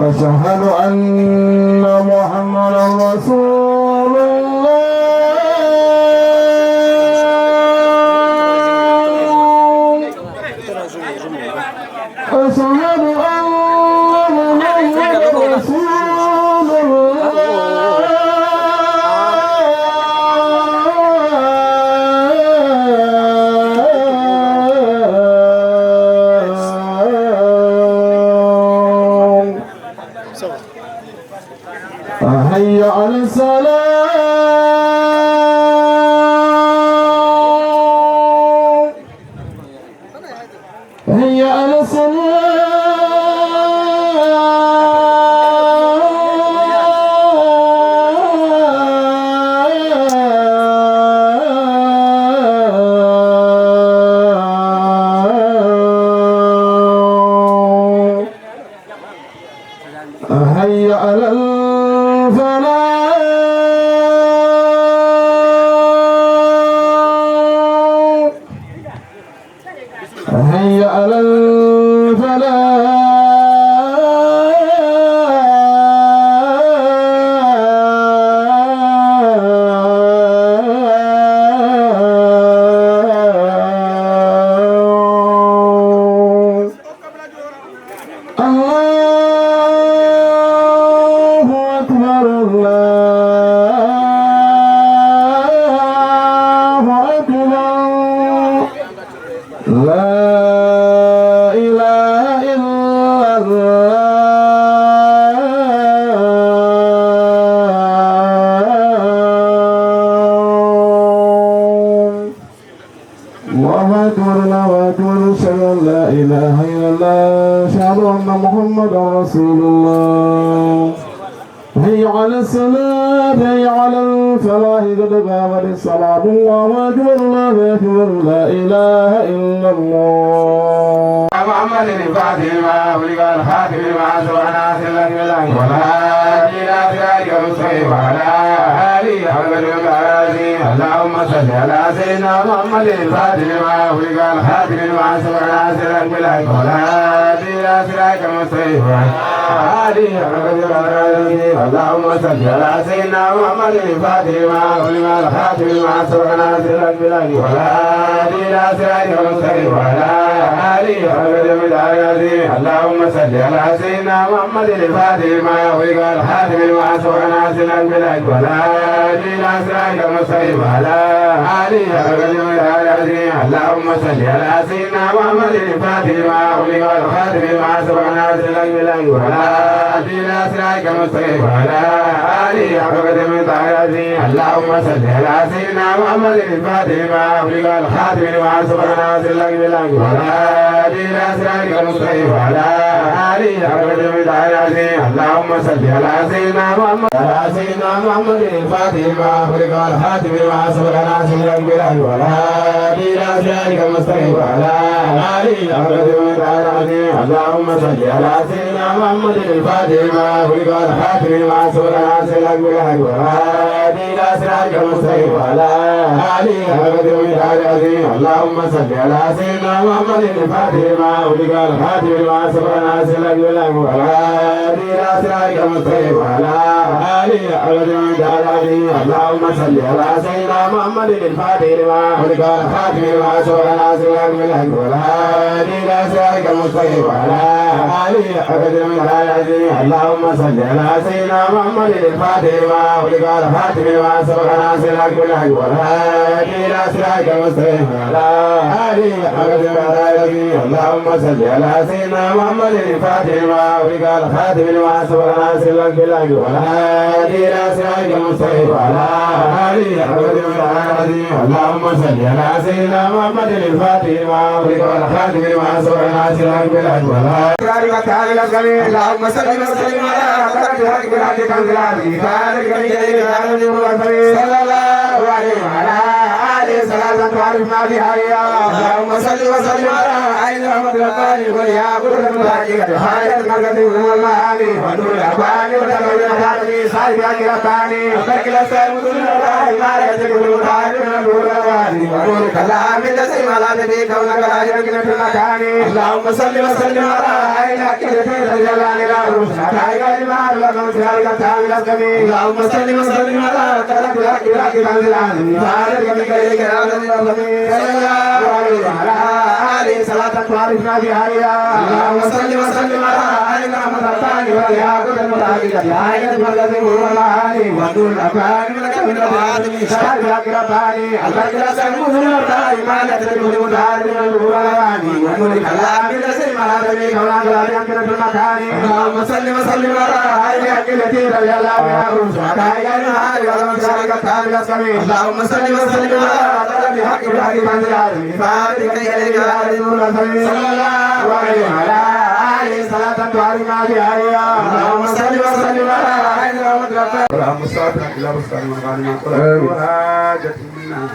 أشهد أن محمدا رسول الله. أشهد أن محمدا رسول الله. حي على الصلاة. حي على الصلاة. حي على الفلاح. حي على الفلاح. الله أكبر، الله أكبر. لا إله إلا الله. الله أكبر، الله أكبر، أشهد أن لا إله إلا الله، أشهد أن محمدا رسول الله. حي على الصلاة، حي على الفلاح، قد قامت الصلاة، الله أكبر، الله أكبر، لا إله إلا الله. محمد الفاتح لما أغلق والخاتم لما سبق ناصر الحق بالحق والهادي إلى صراطك المستقيم وعلى آله حق قدره ومقداره العظيم. اللهم صل على سيدنا محمد الفاتح لما أغلق والخاتم لما سبق ناصر الحق بالحق والهادي إلى صراطك المستقيم وعلى آله حق قدره ومقداره العظيم. اللهم صل على سيدنا محمد الفاتح لما أغلق والخاتم لما سبق ناصر الحق بالحق والهادي إلى صراطك المستقيم وعلى آله حق قدره ومقداره العظيم. اللهم صل على سيدنا محمد الفاتح لما أغلق والخاتم لما سبق ناصر الحق بالحق والهادي إلى صراطك المستقيم وعلى آله حق قدره ومقداره العظيم. اللهم صل على سيدنا محمد الفاتح لما أغلق والخاتم لما سبق ناصر الحق بالحق والهادي إلى صراطك المستقيم وعلى آله حق قدره ومقداره العظيم. اللهم صل على سيدنا محمد الفاتح لما أغلق والخاتم لما سبق ناصر الحق بالحق والهادي إلى صراطك المستقيم وعلى آله حق قدره ومقداره العظيم. اللهم صل على سيدنا محمد، على سيدنا محمد الفاتح لما أغلق والخاتم لما سبق ناصر الحق بالحق والهادي إلى صراطك المستقيم وعلى آله حق قدره ومقداره العظيم. اللهم صل على سيدنا محمد الفاتح لما أغلق والخاتم لما سبق ناصر الحق بالحق والهادي إلى صراطك المستقيم وعلى آله حق قدره ومقداره العظيم. اللهم صل على سيدنا محمد الفاتح لما أغلق والخاتم لما سبق ناصر الحق بالحق والهادي إلى صراطك المستقيم وعلى آله حق قدره ومقداره العظيم. اللهم صل على سيدنا محمد الفاتح لما أغلق والخاتم لما سبق ناصر الحق بالحق والهادي إلى صراطك المستقيم وعلى آله حق قدره ومقداره العظيم. اللهم صل على سيدنا محمد الفاتح لما أغلق والخاتم لما سبق ناصر الحق بالحق والهادي إلى صراطك المستقيم وعلى آله حق قدره ومقداره العظيم. اللهم صل على سيدنا محمد الفاتح لما أغلق والخاتم لما سبق ناصر الحق بالحق والهادي إلى صراطك المستقيم وعلى آله حق قدره ومقداره العظيم. اللهم صل على سيدنا محمد الفاتح لما أغلق والخاتم لما سبق ناصر الحق بالحق والهادي إلى صراطك المستقيم. اللهم صل وسلم على حضرة الحق بالحق تنزل عليه فذلك من جميع العالمين والمرسلين. صلى الله عليه وعلى آله صلاة تعرفنا بها إياه. اللهم صل وسلم على عين رحمة الرباني والياقوت المتحققة حاجة المركز والمعاني ونور الأكوان وتمام الأكوان صاحب الأكل الثاني. أبارك الأسلام كل الله ما لا يجب المتعلم من نور الأواني ونور كلام الذي ما لا تبي كونك لا يمكن في المكان. اللهم صل وسلم على عين الحق التي تجلى لنا رؤوسنا كعين المعرفة من خلالك التام الأسلم. اللهم صل وسلم على قدرة الحق بحق تنزل عنه فعلت بك إليك الأمر الأسلم. صلى الله عليه وعلى آله صلاة تعرفنا بها إياه. اللهم صل وسلم على عين رحمة الثاني والياقوت المتحققة عين المركز والمعاني ونور الأكوان من الكون العالمين. شهد الأقربان البركة سموه الأربعين ما نتبه المتعالي من الغربان وملك العام الذي ما نتبه كونان لا يمكن في المكان. اللهم صل وسلم على عين الحق التي تجلى بها الرسل حتى إلى النهار والمشارق التام الأسلم. اللهم صل وسلم على طلب حق الحق من العالم فاتك إليه العالم المرسل. صلى الله عليه وعلى آله صلاة تعلمنا بها إياه. اللهم صل وسلم على عين رحمة الرحمن. اللهم صل إلى بستان من غانم. آمين. وحاجة منا.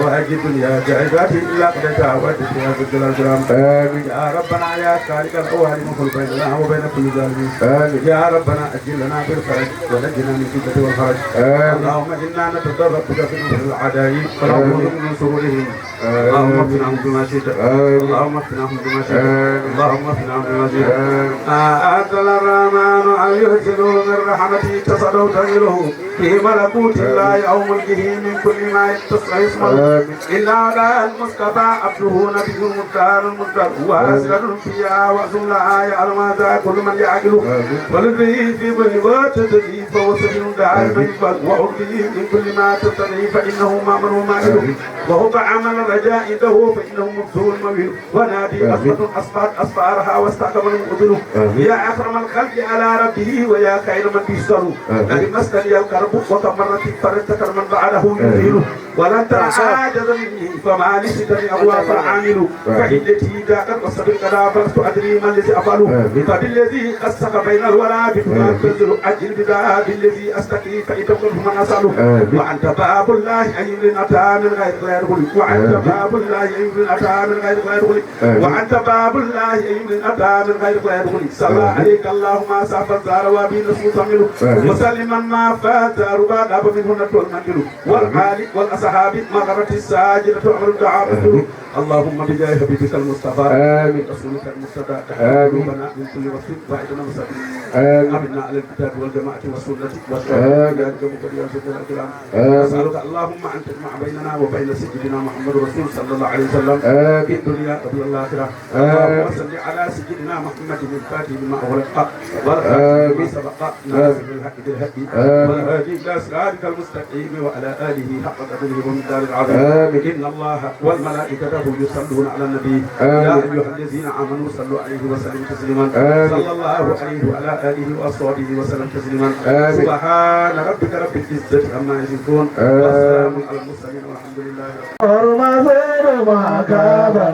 وأجب يا جاهدات إلا قضيتها وأجب يا ذا الجلال والإكرام. آمين. يا ربنا يا خالق الأوهام وحل بيننا وبين كل ظالم. آمين. يا ربنا أجل لنا بالفرج ونجنا من الفتنة والحرج. آمين. اللهم إنا نتضرع بك في نحور الأعداء ونعوذ بك من شرورهم. آمين. اللهم اكفناهم بما شئت. آمين. اللهم اكفناهم بما شئت. آمين. اللهم اكفناهم بما شئت. آمين. ما أنزل الرحمن أن يهزله من رحمته تصدوا تنزله في ملكوت الله أو ملكه من كل ما يستحق اسمه. آمين. إن هذا المصطفى عبده نبي مختار مختار وأسرة فيها وأسر لها يعلم هذا كل من يعقل. آمين. ولديه في كل وقت تدريب وسبيل دائما. آمين. يقبل وأرضيه من كل ما تستدعي فإنه مأمن ومائل. آمين. وهب عمل الرجاء عنده فإنه مبدو المويل. ونادي أصوات أصفاد أصفارها واستحكم المقبل. آمين. يا أكرم الخلق على ربه ويا خير من بيسر. آمين. قد مسني الكرب وكم مرة فرجت كربا بعده. آمين. يزيل. ولن ترى عاجز مني فما لي ستني أبواب العامل. آمين. فحيلتي ضاقت وسبق لها فلست أدري ما الذي أفعل. آمين. فبالذي خصك بين الورى بما آمين. تنزل أجل بذا بالذي أستقي فإن تقل فمن أسأل. آمين. وأنت باب الله أي من أتى من غيرك لا يدخل. وأنت آمين. باب الله أي من أتى من غيرك لا يدخل. آمين. وأنت باب الله أي من أتى من غيرك لا يدخل. صلى آمين. عليك اللهم صافى الزهر وبي نسو صمل. آمين. وسلم ما فات ربا غاب منه نبت المنزل. آمين. والآل والأصحاب ما غرت الساجدة أمر الدعاء. آمين. اللهم بجاه حبيبك المصطفى. آمين. رسولك المرتضى. آمين. قلوبنا من كل وصف وأعطنا وسلم. آمين. أمنا على الكتاب والجماعة والسنة والشرع. آمين. يا أكرم يا ذا الجلال والإكرام. آمين. نسألك اللهم أن تجمع بيننا وبين سيدنا محمد رسول صلى الله عليه وسلم. آمين. في الدنيا قبل الآخرة. آمين. اللهم صل على سيدنا محمد الفاتح لما أغلق والخاتم لما آمين. سبق ناصر الحق بالحق آمين. والهادي إلى صراطك المستقيم وعلى آله حق قدره ومقداره العظيم. آمين. إن الله وملائكته يصلون على النبي. آمين. يا أيها الذين آمنوا صلوا عليه وسلموا تسليما. آمين. صلى الله عليه وعلى آله وأصحابه وسلم تسليما. آمين. سبحان ربك رب العزة عما يصفون. آمين. وسلام على المرسلين والحمد لله رب العالمين.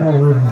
آمين.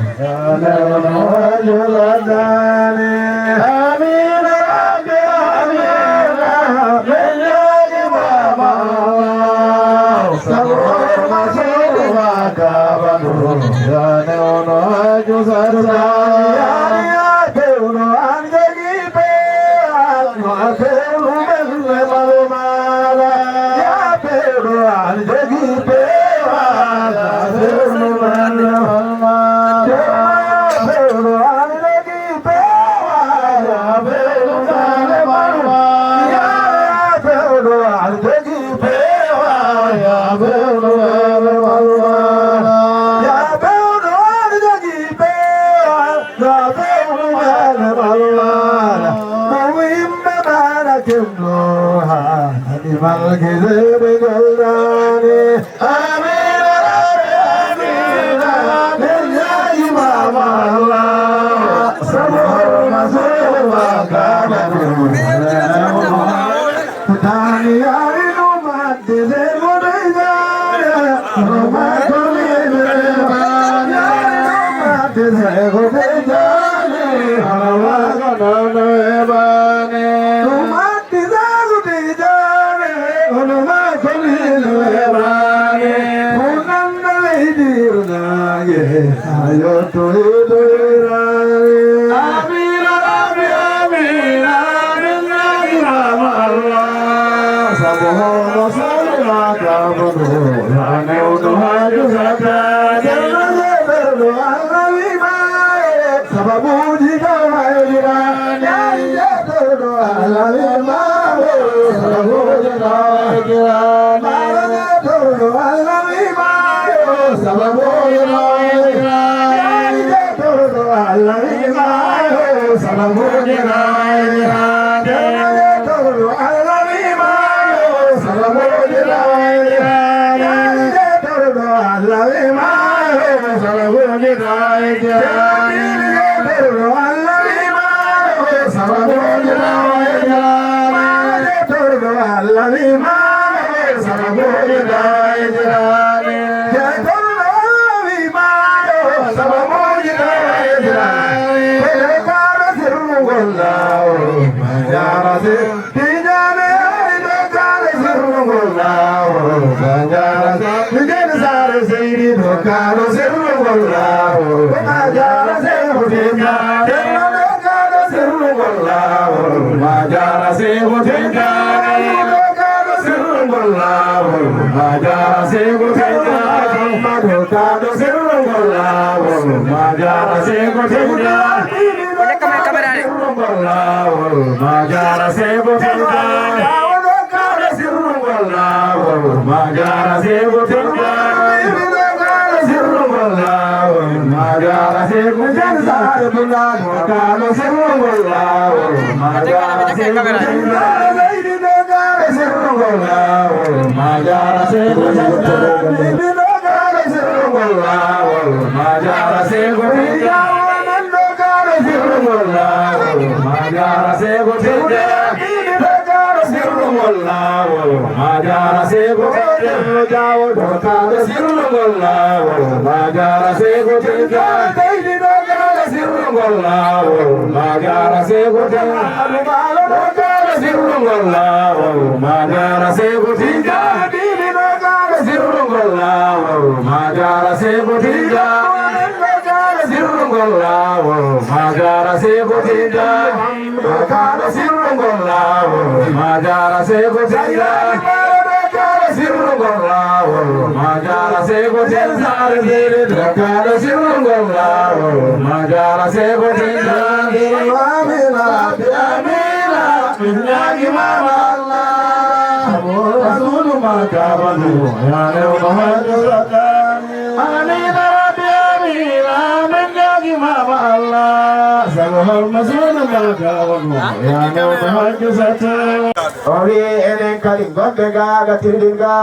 O wi enen kadi ngonɓe ga ga tirɗin ga.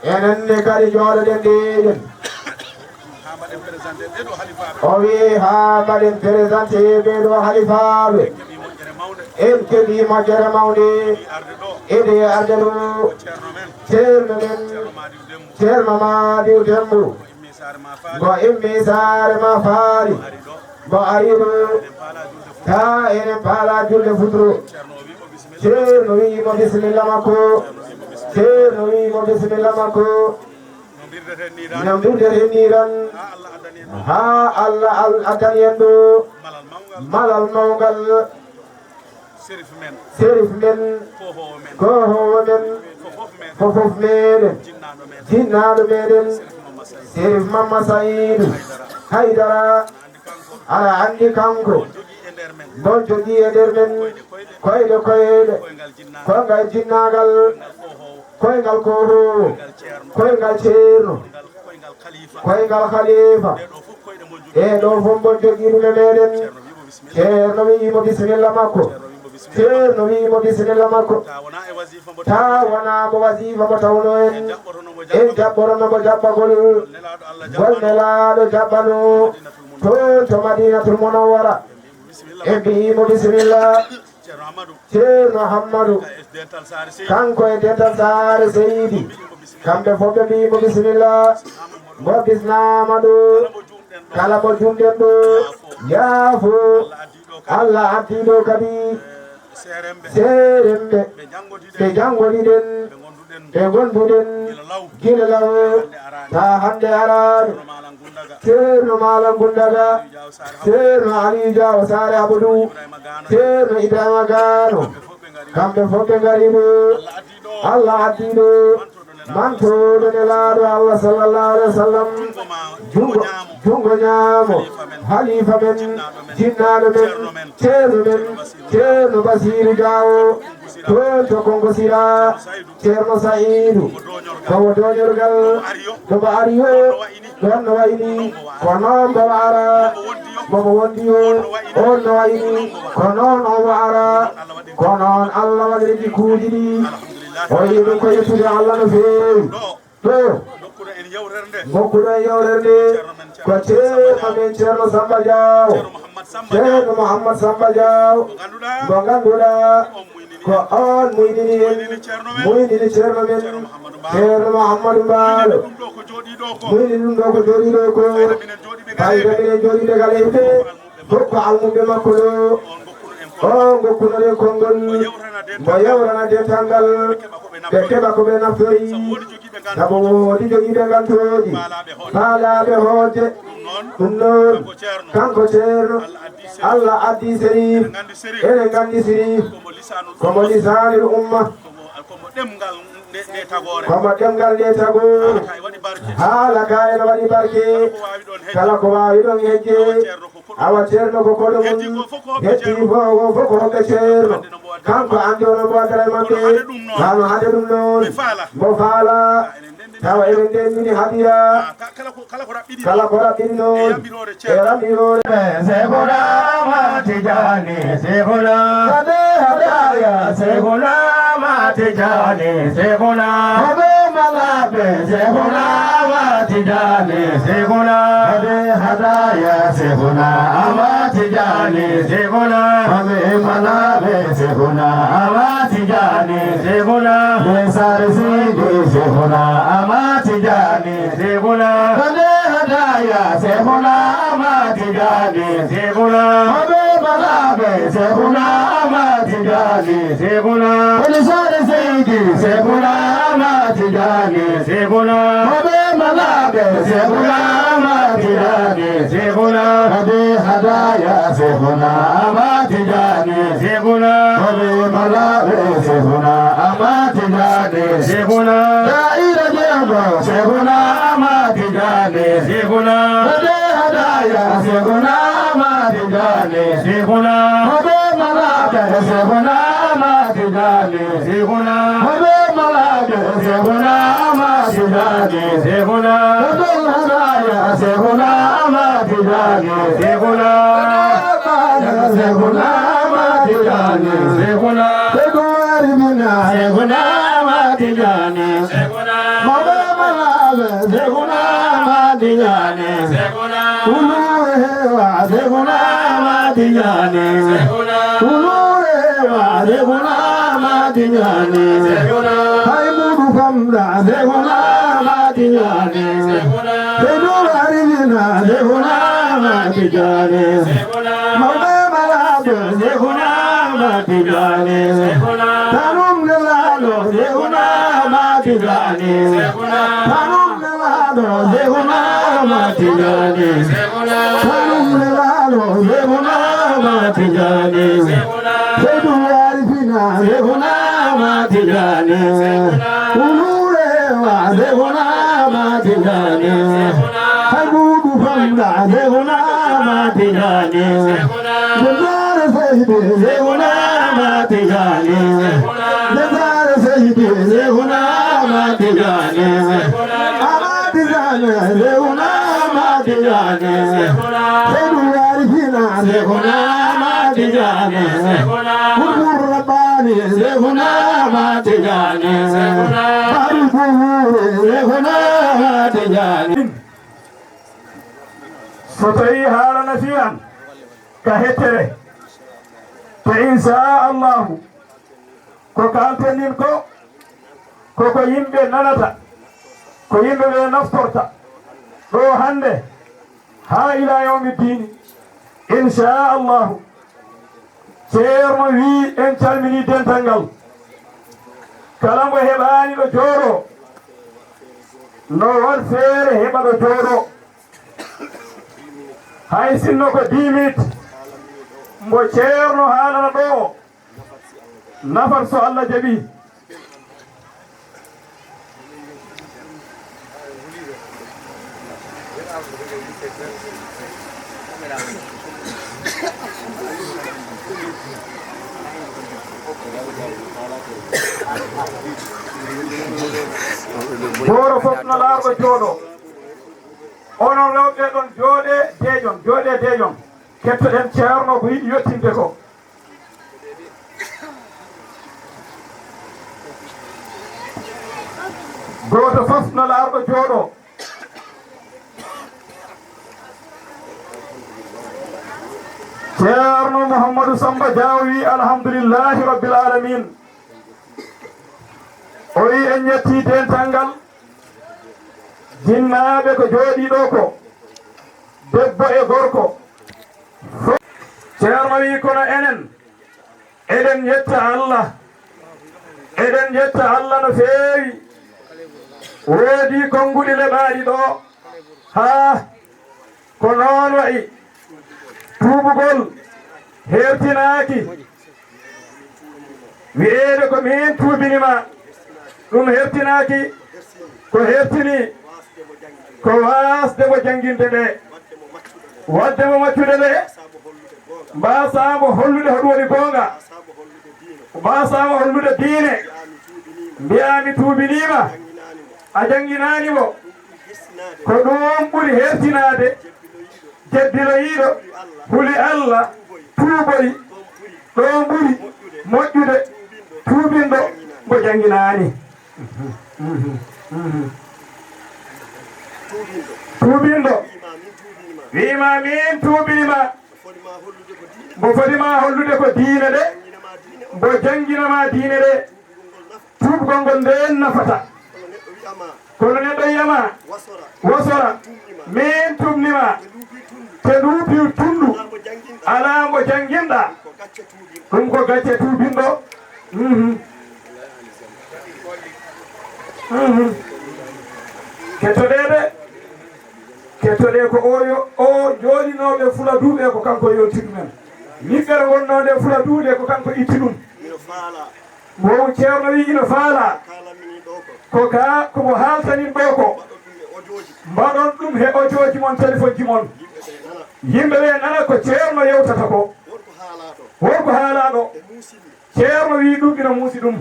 Enen ne kadi jooɗoɗen ndeeƴen. O wii haa mbaɗen présenté ɓee ɗoo halifaaɓe. En keɓii moƴƴere mawnde. Ede arde ɗo. Ceerno men. Ceerno Madiw Dembo. Ngo immii saare ma faari. Mbo ari ɗo. Taa enen paala julde futuro. Ceerno wii mo bisimilla makko. Ceerno wii mo bisimilla makko. No mbirden ni tan. Haa Allah al-, addani en ɗo. Malal mawngal. Serif men. Serif men. Koohoowo men. Koohoowo men. Fofof men. Fofof meɗen. Jinnaaɗo meɗen. Jinnaaɗo meɗen. Serif Mamma Sayidu. Serif Mamma Sayidu. Haydara. Haydara. Aɗa anndi kanko. Aɗa anndi kanko. Mbon jogii e nder men. Mbon jogii e nder men. Koyɗe koyɗe. Koyɗe koyɗe. Koyngal jinnaagal. Koyngal koohoowo. Koyngal koohoowo. Koyngal ceerno. Koyngal ceerno. Koyngal, koyngal khalifa. Koyngal khalifa. Ɗee ɗoo fof koyɗe mon jogii. Ɗee ɗoo fof mbon jogii ɗum e meɗen. Ceerno wii mo bisimilla. Ceerno wi'i mo bisimilla makko. Ceerno wi'i mo bisimilla. Ceerno wi'i mo bisimilla makko. Taa wonaa e wasifa mbo. Taa wonaa mbo wasifa mbo tawno en. En jaɓɓotono mbo jaɓɓagol. En jaɓɓotono mbo jaɓɓagol. Ngol Nelaaɗo Allah jaɓɓano. Ngol Nelaaɗo jaɓɓano. Madinatul Munawwara. Toon to Madinatul Munawwara. En mbi'i mo bisimilla. En mbi'i mo bisimilla. Ceerno Amadou. Ceerno Amadou. Ka e dental Saare Seydi. Kanko e dental Saare Seydi. Kamɓe fof ɓe mbi'i mo bisimilla. Mbo bisnaama ɗo. Kala mo jumɗen ɗo. Yaafo. Allah addi ɗo kadi. Seeremɓe. Ɓe janngodiɗen. Ɓe ngonduɗen. Gila law. Taa hannde araani. Ceerno Maalam Gundaga. Ceerno Aliyu Jaawo Saare Abdu. Ceerno Ibrahima Gaano. Kamɓe fof ɓe ngari ɗo. Allah addi ɗo. Mantooɗo Nelaaɗo Allah sallallahu alaihi wasallam. Jungo, jungo ñaamo. Halifa men. Jinnaaɗo men. Ceerno men. Ceerno Basiiru Jaawo. Toon to Kongo Sira. Ceerno Sa'iidu. Kowo Dooñorgal. Ɗo mbo ari o. Ɗoon no wayi ni, ko noon mbo ara, mbo mbo wondi o, oon no wayi ni, ko noon o ara, ko noon Allah waɗiri jikkuuji ɗi. O yiɗi ɗum ko yettude Allah no feewi. Ɗo, ngokkuɗo en yewtere nde, ko ceerno men Ceerno Samba Diaw, Ceerno Mouhammad Samba Diaw, mo ngannduɗaa, ko oon muynini en, muynini ceerno men, Ceerno Mouhamadou Mbaalo. Muynini ɗum ɗo ko jooɗii ɗo ko. Fayda minen jooɗiiɓe kala e ɓe. Fof ko almuɓɓe makko ɗo. O ngokkunoɗen konngol. Mbo yewrana dental ngal. Ɓe keɓa ko ɓe naftori. Sabu woodi jogiiɓe ngantooji. Faalaaɓe hoodde. Ɗum noon, kanko ceerno. Allah addi Serif. Eɗen nganndi Serif. Komo lisaanul umma. Komo ɗemngal nde, nde tagoore. Komo ɗemngal nde tagoore. Haala ka ene waɗi barke. Haala ka ene waɗi barke. Kala ko waawi ɗon hejje. Awa ceerno ko koɗo. Awa ceerno ko koɗo mum. Heddi ko fof ko hoɓɓe ceerno. Heddi ko fof ko hoɓɓe ceerno. Kanko anndi no mbo waddata e maɓɓe. Kono hade ɗum noon. Kono hade ɗum noon. Mbo faala. Mbo faala. Tawa eɗen ndenndini hadiya. Ah, ka-, kala ko, kala ko raɓɓiɗi noon. Kala ko raɓɓiɗi noon. E yamiroore ceerno. E yamiroore. Seexuna Ahmad Tijaani, Seexuna. Hade hadaya, Seexuna Ahmad Tijaani, Seexuna. Hade malaaɓe, Seexuna Ahmad Tijaani, Seexuna. Hade hadaya, Seexuna Ahmad Tijaani, Seexuna. Hade malaaɓe, Seexuna Ahmad Tijaani, Seexuna. Nde Saare Seydi, Seexuna Ahmad Tijaani. Seexuna. Hade hadaya, Seexuna Ahmad Tijaani. Seexuna. Hade malaaɓe, Seexuna Ahmad Tijaani. Seexuna. Woni Saare Seydi, Seexuna Ahmad Tijaani. Seexuna. Hade malaaɓe, Seexuna Ahmad Tijaani. Seexuna. Hade hadaya, Seexuna Ahmad Tijaani. Seexuna. Hade malaaɓe, Seexuna Ahmad Tijaani. Seexuna. Daa'ira jeego, Seexuna Ahmad Tijaani. Seexuna. Hade hadaya, Seexuna Ahmad Tijaani. Seexuna. Hade malaaɓe, Seexuna Ahmad Tijaani. Seexuna. Hade malaaɓe, Seexuna Ahmad Tijaani. Seexuna. Hade hadaya, Seexuna Ahmad Tijaani. Seexuna. Seexuna Ahmad Tijaani. Seexuna. Seexuna Ahmad Tijaani. Seexuna. Tijaani. Wuluure heewa Seexuna Ahmad Tijaani. Wuluure heewa Seexuna Ahmad Tijaani. Hay mbuuɗu famɗa Seexuna Ahmad Tijaani. Seydu Arifina Seexuna Ahmad Tijaani. Mawɓe malaaɓe Seexuna Ahmad Tijaani. Tanum nelaaɗo Seexuna Ahmad Tijaani. Tanum nelaaɗo Seexuna Ahmad Tijaani. Tanum nelaaɗo Seexuna Ahmad Tijaani. Seydu Arifina Seexuna Ahmad Tijaani. Wuluure heewa Seexuna Ahmad Tijaani. Hay mbuuɗu famɗa Seexuna Ahmad Tijaani. Nde saare Seydi Seexuna Ahmad Tijaani. Nde saare Seydi Seexuna Ahmad Tijaani. Ahmad Tijaani Seexuna Ahmad Tijaani. Seydu Arifina Seexuna Ahmad Tijaani. Qutbu Rabbaani Seexuna Ahmad Tijaani. Bahrul Buhuuri Seexuna Ahmad Tijaani. So tawii haala nafii en ka hettere, te inshaa Allaahu ko kaalten nin ko, ko ko yimɓe nanata, ko yimɓe ɓe naftorta ɗoo hannde haa ilaa yawmi diini, inshaa Allaahu. Ceerno wii en calminii dental ngal. Kala mbo heɓaani ɗo jooɗoo, no waɗ feere heɓa ɗo jooɗoo. Hay sinno ko dix minutes mbo ceerno haalana ɗoo o, nafat so Allah jaɓii. Gooto fof no laarɗo jooɗoo. Onon rewɓe ɗon, jooɗee deeƴon, jooɗee deeƴon. Kettoɗen ceerno ko yiɗi yettinde ko. Gooto fof no laarɗo jooɗoo. Ceerno Muhammadu Samba Jaaw wii, "Alhamdulillahi Rabbil Aalamiin." O wii, "En njettii dental ngal, jinnaaɓe ko jooɗii ɗoo ko, debbo e gorko." Ceerno wii, "Kono enen, eɗen yetta Allah. Eɗen yetta Allah no feewi. Woodii konnguɗi leɓaaɗi ɗoo. Haa ko noon wayi. Tuubugol hertinaaki. Wi'eede ko miin tuubini ma, ɗum hertinaaki. Ko hertini ko waasde mo jannginde nde, waɗde mo maccude nde, mbaasaa mo hollude hoɗum woni goonga, mbaasaa mo hollude diine. Mbiyaa mi tuubinii ma, a jannginaani mo. Ko ɗum ɓuri hertinaade jeddiloyiiɗo, huli Allah, tuuboyi, ɗoon ɓuri moƴƴude tuubinɗo mbo jannginaani." Tuubinɗo wii ma, "Miin tuubini ma." Mbo foti ma hollude ko diine de, mbo janngina ma diine de. Tuubgol ngol ndeen nafata. Kono neɗɗo wiya ma, "Wosora, miin tuubni ma." Te nduupi tunndu, alaa mbo jannginɗaa. Ɗum ko gacce tuubinɗo. Mhm. Mhm. Kettoɗee de. Kettoɗee ko o yo-, o jooɗinooɓe Fula duuɓe ko kanko yonti ɗumen. Niɓɓere wonnoo nde Fula duuɓe ko kanko itti ɗum. Mbo ceerno wii ina faalaa. Ko ka, ko mo haaltanin ɗoo ko. Mbaɗon ɗum he ojooji mon, telefonji mon. Yimɓe ɓe nana ko ceerno yewtata ko. Won ko haalaa ɗo. Ceerno wii ɗum ina muusi ɗum.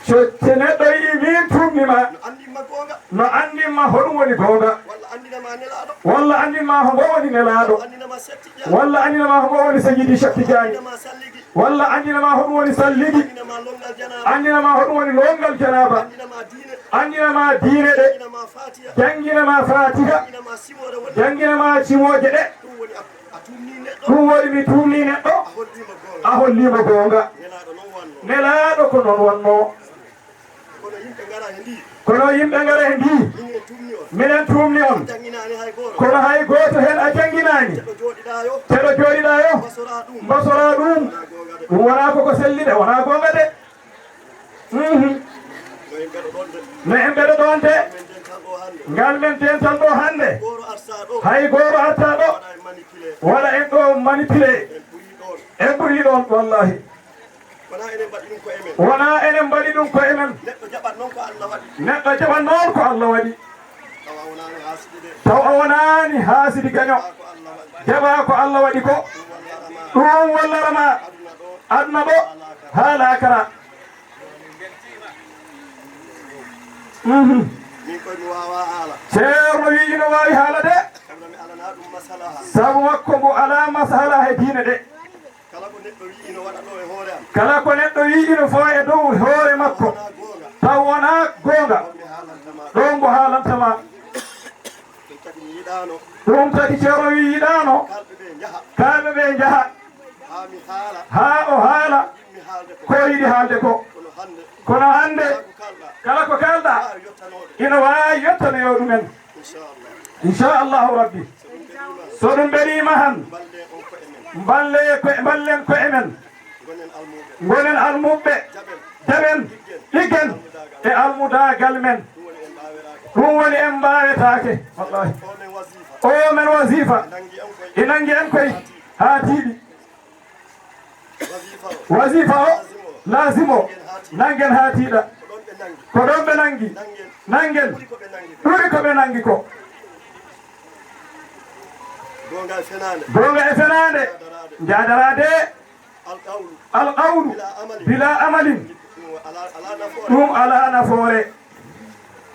So neɗɗo yii min tuubni ma. No anndin ma hoɗum woni goonga. Walla anndin ma hombo woni nelaaɗo. Walla anndina ma hombo woni Seydi Cheikh Tidiane. Walla anndina ma hoɗum woni salligi. Anndina ma hoɗum woni longal janaaba. Anndina ma diine ɗe. Janngina ma Fatiha. Janngina ma simooje ɗe. Ɗum woni mi tuumni neɗɗo. A holliima goonga. Nelaaɗo ko noon wannoo. Kono yimɓe ngara he ndi. Minen tuumni on. Kono hay gooto heen a jannginaani. Te ɗo jooɗiɗaa yo. Mbasoraa ɗum. Ɗum wonaa ko ko selli de, wonaa goonga de. Mhm. No en ɓeɗo ɗoon de. Ngal men dental ɗo hannde. Hay gooto artaa ɗo. Waɗa en ɗo manipulé. En ɓurii ɗoon, wallahi. Wonaa enen mbaɗi ɗum koye men. Wonaa enen mbaɗi ɗum koye men. Neɗɗo jaɓat noon ko Allah waɗi. Neɗɗo jaɓat noon ko Allah waɗi. Tawa wonaani haasidi de. Tawa wonaani haasidi gaño. Jaɓaa ko Allah waɗi. Jaɓaa ko Allah waɗi ko. Ɗum wallarama. Ɗum wallarama. Aduna ɗo. Aduna ɗo. Haa laakara. Haa laakara. Mhm. Min koye mi waawaa haala. Ceerno wi ino waawi haala de. Sabu mi alanaa ɗum masalaha. Sabu makko mbo alaa masalaha e diine de. Kala ko neɗɗo wi'i ino waɗa ɗo e hoore am. Kala ko neɗɗo wi'i ino fawa e dow hoore makko. Wonaa goonga. Taw wonaa goonga. Ɗon mi haalanta ma ɗum. Ɗon mbo haalanta ma. Ɗum tagi mi yiɗaano. Ɗum tagi Ceerno wi yiɗaano. Kaalɓe ɓe njaha. Kaalɓe ɓe njaha. Haa mi haala. Haa o haala. Ko yiɗi haalde ko. Ko yiɗi haalde ko. Kono hannde. Kono hannde. Kala ko kaalɗaa. Kala ko kaalɗaa. Haa yottanoɗo. Ina waawi yottanoyoo ɗumen. Inchallah. Inchallahu Rabbi. So ɗum ɓenii ma han. Mballee on koye men. Mballee koye, mballen koye men. Ngonen almuuɓe. Ngonen almuuɓe. Jaɓen. Jaɓen. Ɗiggen. Ɗiggen. Almudaagal. E almudaagal men. Ɗum woni en mbaawetaake. Ɗum woni en mbaawetaake. Wallahi. O men wasifa. O men wasifa. Nangi en koy. E nangi en koy. Haa tiiɗi. Haa tiiɗi. Wasifa o. Wasifa o. Laazim o. Laazim o. Nangen haa tiiɗi. Nangen haa tiiɗa. Ko ɗon ɓe nangi. Ko ɗon ɓe nangi. Nangen. Nangen. Ɓuri ko ɓe nangi ko. Ɓuri ko ɓe nangi ko. Goonga e fenaande. Goonga e fenaande. Njaadaraade. Njaadaraade. Alqawlu. Alqawlu. Bila amalin. Bila amalin. Ɗum alaa, alaa nafoore. Ɗum alaa nafoore.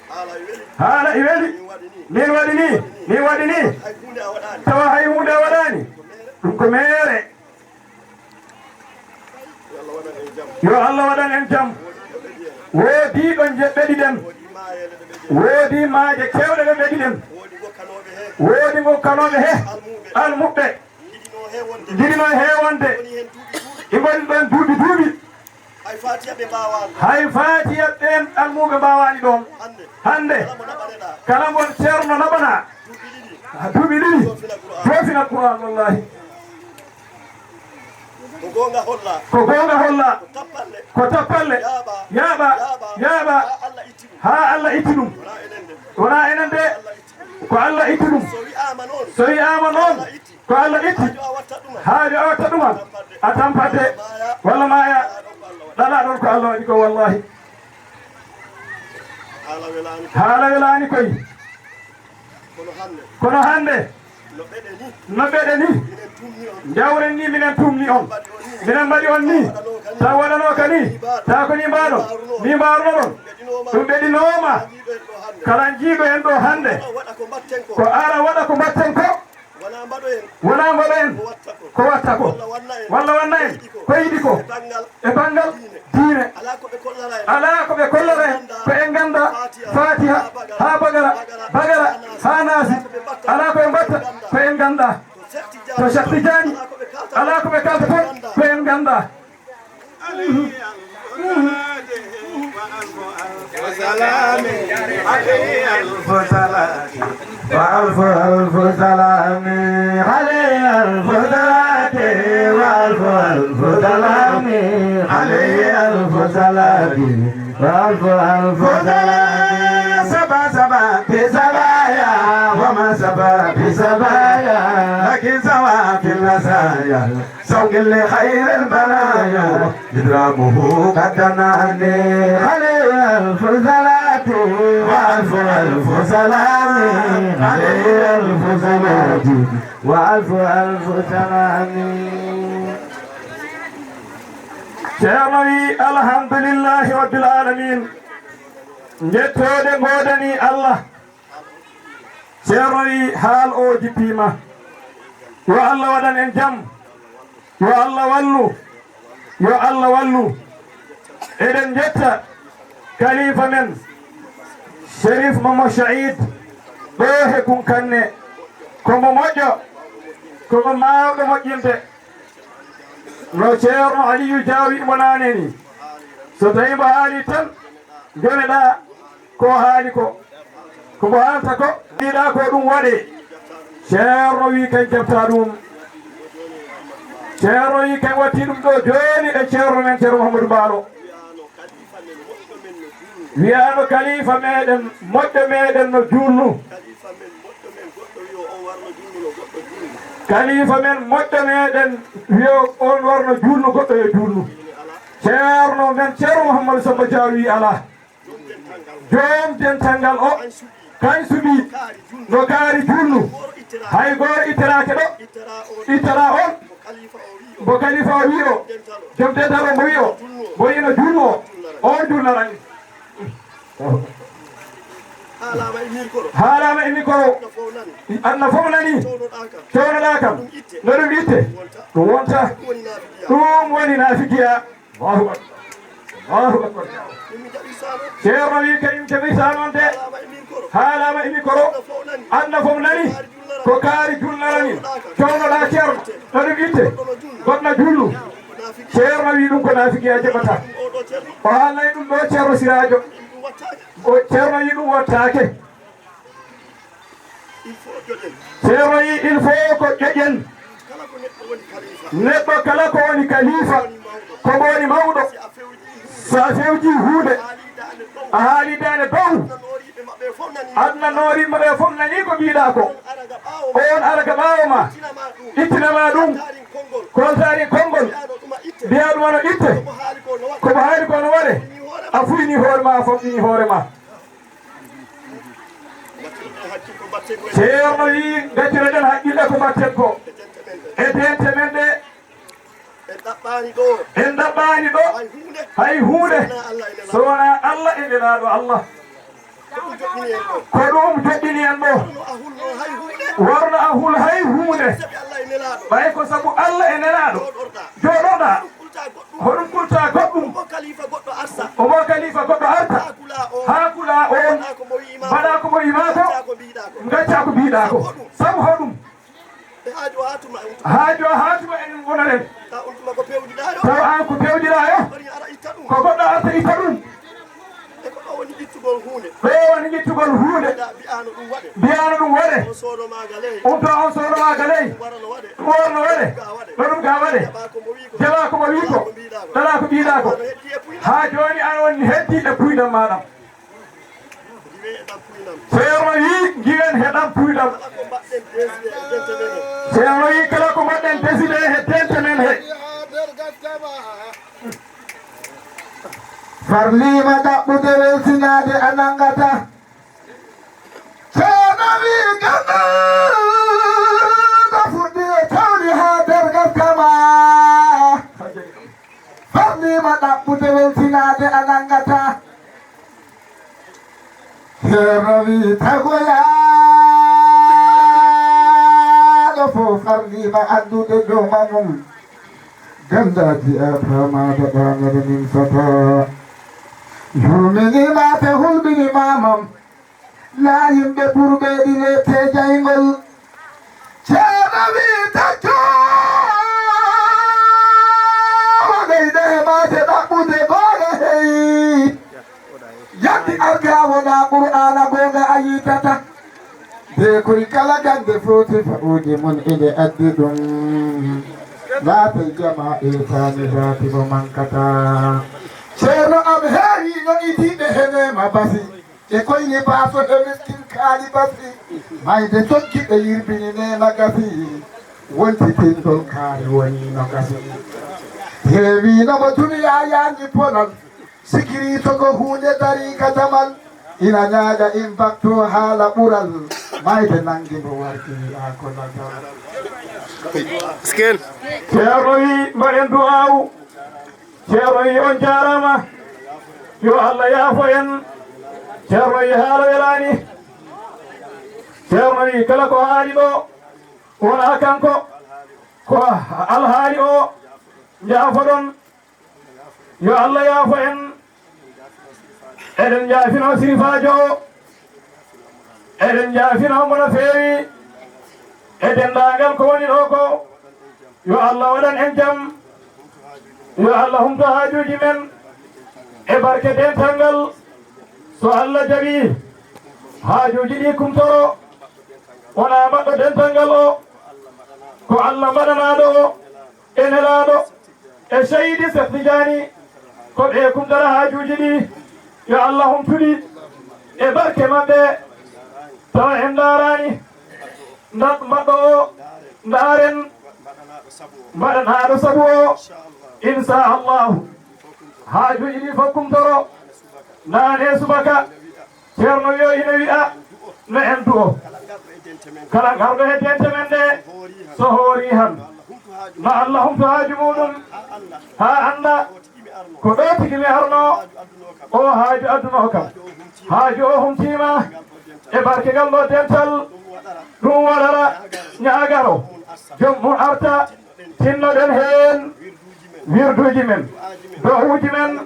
Haala e weli. Haala e weli. Min waɗi ni. Min waɗi ni. Min waɗi ni. Hay huunde a waɗaani. Tawa hay huunde a waɗaani. Ko meere. Ɗum ko meere. Yo Allah waɗan en jam. Yo Allah waɗan en jam. Woodii ɗo je ɓeɗiɗen. Woodii maaje keewɗe ɗe ɓeɗiɗen. Woodii ngokkanooɓe he. Woodii ngokkanooɓe he. Almuɓɓe. Almuɓɓe. Njiɗinoo he wonde. Njiɗinoo he wonde. Woni heen duuɓi duuɓi. Ɓe ngoni ɗoon duuɓi duuɓi. Hay Faatiya ɓe mbaawaani. Hay Faatiya ɓeen almuɓɓe mbaawaani ɗoon. Hannde. Hannde. Kala mo naɓaneɗaa. Kala mo Ceerno naɓanaa. Duuɓi ɗiɗi. Ah, duuɓi ɗiɗi. Joofina Qur'aan. Joofina Qur'aan, wallahi. Ko goonga holla. Ko goonga holla. Ko tappalle. Ko tappalle. Yaaɓa. Yaaɓa. Yaaɓa. Yaaɓa. Haa Allah itti ɗum. Haa Allah itti ɗum. Wonaa enen de. Wonaa enen de. Allah itti ɗum. Ko Allah itti ɗum. So wi'aama noon. So wi'aama noon. Allah itti. Ko Allah itti. Haajo a watta ɗuma. Haajo a watta ɗuma. A tampat de. Walla maaya. Ɗalaa ɗon ko Allah waɗi ko, wallahi. Haala welaani koy. Haala welaani koy. Kono hannde. Kono hannde. No ɓeɗe ni. No ɓeɗe ni. Minen tumni on. Njawren ni minen tumni on. Minen mbaɗi on ni. Taw waɗanoo ka ni. Taw ko ni mbaɗo. Ni mbaruno ɗon. Ɗum ɓeɗinooma. Kala jiiɗo en ɗo hannde. Ko ara waɗa ko mbatten ko. Wonaa mbaɗo en. Wonaa mbaɗo en. Ko watta ko. Ko watta ko. Walla wanna en. Walla wanna en. Ko yiɗi ko. Ko yiɗi ko. E banngal. E banngal diine. Diine. Alaa ko ɓe kollara en. Alaa ko ɓe kollara en. Ko en nganndaa. Ko en nganndaa. Faatiha. Faatiha. Haa Bagara. Haa Bagara. Haa Bagara. Haa Naasi. Alaa ko ɓe mbaɗta. Alaa ko ɓe mbaɗta. Ko en nganndaa. Ko en nganndaa. To Cheikh Tidiane. Alaa ko ɓe kalta. Alaa ko ɓe kalta toon. Ko en nganndaa. وسلام عليه ألف صلاة وألف ألف سلام عليه ألف صلاة وألف ألف سلام عليه ألف صلاة وألف ألف سلام. سبا سبا بسبايا وما سبا بسبايا لكن سوا في المسايا. سوق لخير البرايا إدرامه قد نهني عليه ألف صلاة وألف ألف سلام عليه ألف صلاة وألف ألف سلام. Ceerno wi, alhamdulillahi rabbil alamin. Njettoode ngoodani Allah. Ceerno wi haal o jippiima. Yo Allah waɗan en jam. Yo Allah wallu. Yo Allah wallu. Eɗen njetta kalifa men, Sherif Momo Saïd, ɗo he Kunkanne. Ko mo moƴƴo, ko mo maawɗo moƴƴinde. No Ceerno Aliyu Jaawi mo naane ni. So tawi mbo haali tan, njoneɗaa ko haali ko. Ko mbo haalta ko, mbiɗaa ko ɗum waɗee. Ceerno wi kañ jaɓta ɗum. Ceerno wi kañ watti ɗum ɗo jooni e Ceerno men Ceerno Mouhamadou Baalo. Wiyaano kalifa meɗen moƴƴo meɗen no juulnu. Kalifa men moƴƴo meɗen wiyo on warno juulnu, goɗɗo yo juulnu. Ceerno men Ceerno Mouhamadou Samba Diaw wi alaa. Joom dental ngal o, kañ suɓii no kaari juulnu. Hay gooto ittiraake ɗo. Ittara on. Mbo kalifa o wi o, joom dental o mbo wi o, mbo ino juulnu o, on juulnarani. Haalaama e micro. Haalaama e micro. Aduna fof nani. Aduna fof nani. Cownoɗaa kam. Cownoɗaa kam. No ɗum itte. No ɗum itte. Ɗum wonta. Ɗum woni naafiqiya. Ɗum woni naafiqiya. Allahu akbar. Allahu akbar. Min mi jaɓirtaa noon. Ceerno wi kañum jaɓirtaa noon de. Haalaama e micro. Haalaama e micro. Aduna fof nani. Aduna fof nani. Ko kaari juulnarani. Cownoɗaa Ceerno. No ɗum itte. Goɗɗo no juulnu. Ceerno wi ɗum ko naafiqiya jaɓataa. O haalnay ɗum ɗo Ceerno Siraajo. O Ceerno wi ɗum wattaake. Ceerno wi il faut ko ƴoƴen. Neɗɗo kala ko woni kalifa, ko mo woni mawɗo. So a fewji huunde, a haali daande dow. Aduna noori maɓɓe fof nani ko mbiɗa ko. On ara ka ɓaawo ma, ittina ma ɗum. Koltaari konngol, mbiya ɗum ano itte. Ko mo haali ko no waɗe. A fuyni hoore ma, a famɗini hoore ma. Ceerno wi, ngacciroɗen haqqille ko mbatten ko. E dente men ɗe. En ɗaɓɓaani ɗo. En ɗaɓɓaani ɗo. Hay huunde. Hay huunde. So wonaa Allah e Nelaaɗo. So wonaa Allah e Nelaaɗo Allah. Ko ɗum joɗɗini en ɗo. Ko ɗum joɗɗini en ɗo. Warno a hul hay huunde. Warno a hul hay huunde. Sabi Allah e Nelaaɗo. Ɓay ko sabu Allah e Nelaaɗo. Jooɗorɗaa. Jooɗorɗaa. Hoɗum kulta goɗɗum? Hoɗum kulta goɗɗum? Omo kalifa goɗɗo arsa. Omo kalifa goɗɗo arta. Haa kula on. Haa kula on. Mbaɗa ko mo wi'i ma ko. Mbaɗa ko mo wi'i ma ko. Ngacca ko mbiɗa ko. Ngacca ko mbiɗa ko. Sabu hoɗum? Sabu hoɗum? E haajo haa tuma en. Haajo haa tuma en wonaren. Taw on tuma ko pewdiɗaa yo. Taw an ko pewdiɗaa yo. Woni ara itta ɗum. Ko goɗɗo arta itta ɗum. E ko ɗo woni ƴittugol huunde. Ɗo woni ƴittugol huunde. Mbiɗa, mbi'aano ɗum waɗe. Mbi'aano ɗum waɗe. On soodo maaga ley. On to on soodo maaga ley. Ɗum warano waɗe. Ɗum warano waɗe. Ɗum ga waɗe. Ɗo ɗum ga waɗe. Jaɓaa ko mo wi'i ko. Jaɓaa ko mo wi'i ko. Ɗalaa ko mbiɗa ko. Ɗalaa ko mbiɗa ko. Haa jooni an on heddi e puynam maa ɗam. Ceerno wi, ngiwen he ɗam puynam. Ceerno wi, kala ko mbaɗɗen décidé he dente men he. Farliima ɗaɓɓude weltinaade a nanngataa. Ceerno wi, ganndal ko fuɗɗi e tawri haa nder gaska ma. Farliima ɗaɓɓude weltinaade a nanngataa. Ceerno wi, tagoyaaɗo fof farliima anndude jooma mum. Ganndaaji a faamaade ɗaanere min sata. Yurminiima te hulɓiniima mam. Naa yimɓe burbeeɗi le te jayngol. Ceerno wi, taccoowo ɓeyde e maate ɗaɓɓude goonga hey. Yandi arga wona Qur'aana goonga a yiitata. De koy kala gannde foti fa'uuji mum ine addi ɗum. Laatay jama e saani zaati mo mankata. Ceerno am heewi no idiiɓe he neema basi. E koyni baaso he miskin kaali basi. Mayde soggi ɓe yirbini neema gasi. Wonti tindol kaari woni no gasi. Heewi no mo duniyaa yaangi polal. Sikiri to ko huunde dari ka damal. Ina ñaaƴa in bakto haala ɓural. Mayde nangi mbo warti yaa ko lagal. Skin. Ceerno wi mbaɗen du'aawu. Ceerno wi on jaaraama. Yo Allah yaafo en. Ceerno wi haala welaani. Ceerno wi kala ko haali ɗo wonaa kanko, ko alhaali o. Njaafoɗon, yo Allah yaafo en. Eɗen njaafinoo sirifaajo o, eɗen njaafinoo mo no feewi e denndaangal ko woni ɗo ko. Yo Allah waɗan en jam, yo Allah humto haajuuji men e barke dental ngal. So Allah jaɓii, haajuuji ɗi kumtoro, wonaa mbaɗɗo dental ngal o, ko Allah mbaɗanaaɗo o e nelaaɗo e seydi Seex Tijaani, ko ɓe kumtara haajuuji ɗi. Yo Allah humtu ɗi e barke maɓɓe, tawa en ndaaraani. Nda-, mbaɗɗo o, ndaaren, mbaɗanaaɗo sabu o, insha Allahu. Haajuuji ɗi fof kumtoro, naane subaka. Ceerno wiyo ina wiya, no en du'o. Kala garɗo e dente men ɗe, so hoori han, ma Allah humto haaju muɗum, haa annda ko ɗo tigi mi arno. O haaju adduno kam. Haaju o humtiima e barke ngal ɗo dental. Ɗum waɗara ñaagaro. Joom mum arta, tinnoɗen heen wirduuji men, du'aawuuji men,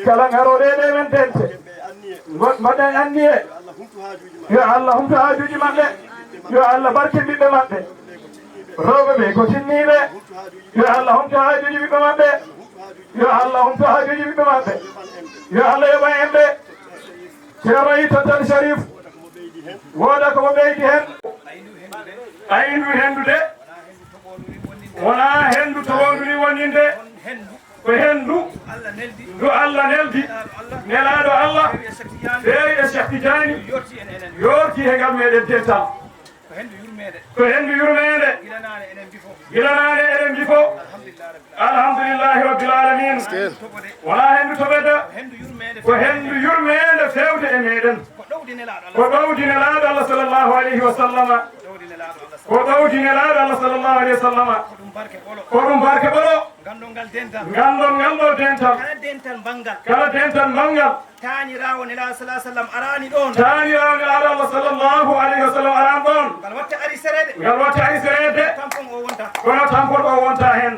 kala ngarooɗe ɗe men dente. Ngo-, mbaɗen anniye. Yo Allah humto haajuuji maɓɓe. Yo Allah barkin ɓiɓɓe maɓɓe. Rewɓe ɓe ko tinniiɓe. Yo Allah humto haajuuji ɓiɓɓe maɓɓe. Yo Allah humto haajuuji ɓiɓɓe maɓɓe. Yo Allah yoɓan en ɓe. Ceerno Issa Tall Sharif, wooda ko mo ɓeydi heen. Ayndu henndu de, wonaa henndu towoondu ni woninde. Ko henndu ndu Allah neldi, nelaaɗo Allah, feewi e Cheikh Tidiane, yoorti he ngal meɗen dental. Ko henndu yurmeende. Ko henndu yurmeende. Gila naane eɗen mbifo. Gila naane eɗen mbifo. Alhamdulillahi rabbil alamin. Wonaa henndu toɓe de. Ko henndu yurmeende feewde e meɗen. Ko ɗowdi nelaaɗo Allah. Ko ɗowdi nelaaɗo Allah sallallahu alayhi wa sallama. Ɗowdi nelaaɗo Allah sallallahu alayhi wa sallama. Ko ɗum barke ɓolo. Ko ɗum barke ɓolo. Nganndon ngal dental. Nganndon ngal ɗo dental. Kala dental manngal. Kala dental manngal. Taaniraawo Nelaaɗo sallallahu alayhi wa sallam araani ɗoon. Taaniraawo Nelaaɗo Allah sallallahu alayhi wa sallam araani ɗoon. Ngal watta ari sereede. Ngal watta ari sereede. Tampon o wonta. Kono tampon o wonta heen.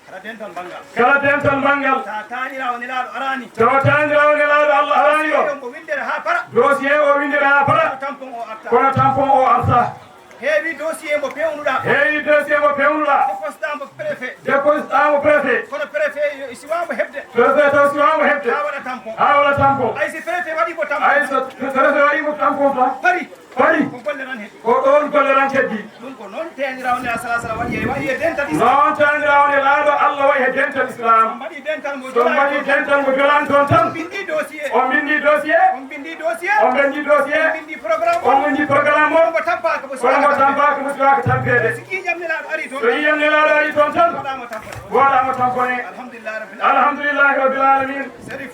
Kala dental manngal. Kala dental manngal. Tawa taaniraawo Nelaaɗo araani. Tawa taaniraawo Nelaaɗo Allah araani ɗo. Dossier o winndere haa para. Dossier o winndere haa para. Kono tampon o arta. Kono tampon o arta. Heewi dossier mo peewnuɗaa. Heewi dossier mo peewnuɗaa. Déposɗaa mo préfet. Déposɗaa mo préfet. Kono préfet yo siwaama heɓde. Préfet taw siwaama heɓde. Haa waɗa tampon. Haa waɗa tampon. Ay, si préfet waɗi mo tampon. Ay, so préfet waɗi mo tampon tan. Pari. Pari. Ko golle tan heddi. Ko ɗoon golle tan heddi. Ɗum ko noon taaniraawo Nelaaɗo sallallahu alayhi wa sallam waɗi e, waɗi e dental Islam. Noon taaniraawo Nelaaɗo Allah waɗi e dental Islam. So mbaɗi dental mo jolaani toon. So mbaɗi dental mo jolaani toon tan. Binndi dossier. On binndi dossier. On binndi dossier. On binndi dossier. On binndi programme. On binndi programme o. Kono mo tampaaka mo siwaaka tampeede. Kono mo tampaaka mo siwaaka tampeede. So ƴiiƴam Nelaaɗo ari toon. So ƴiiƴam Nelaaɗo ari toon tan. Waɗaama tampone. Waɗaama tampone. Alhamdulillahi rabbil alamin. Alhamdulillahi rabbil alamin. Sherif.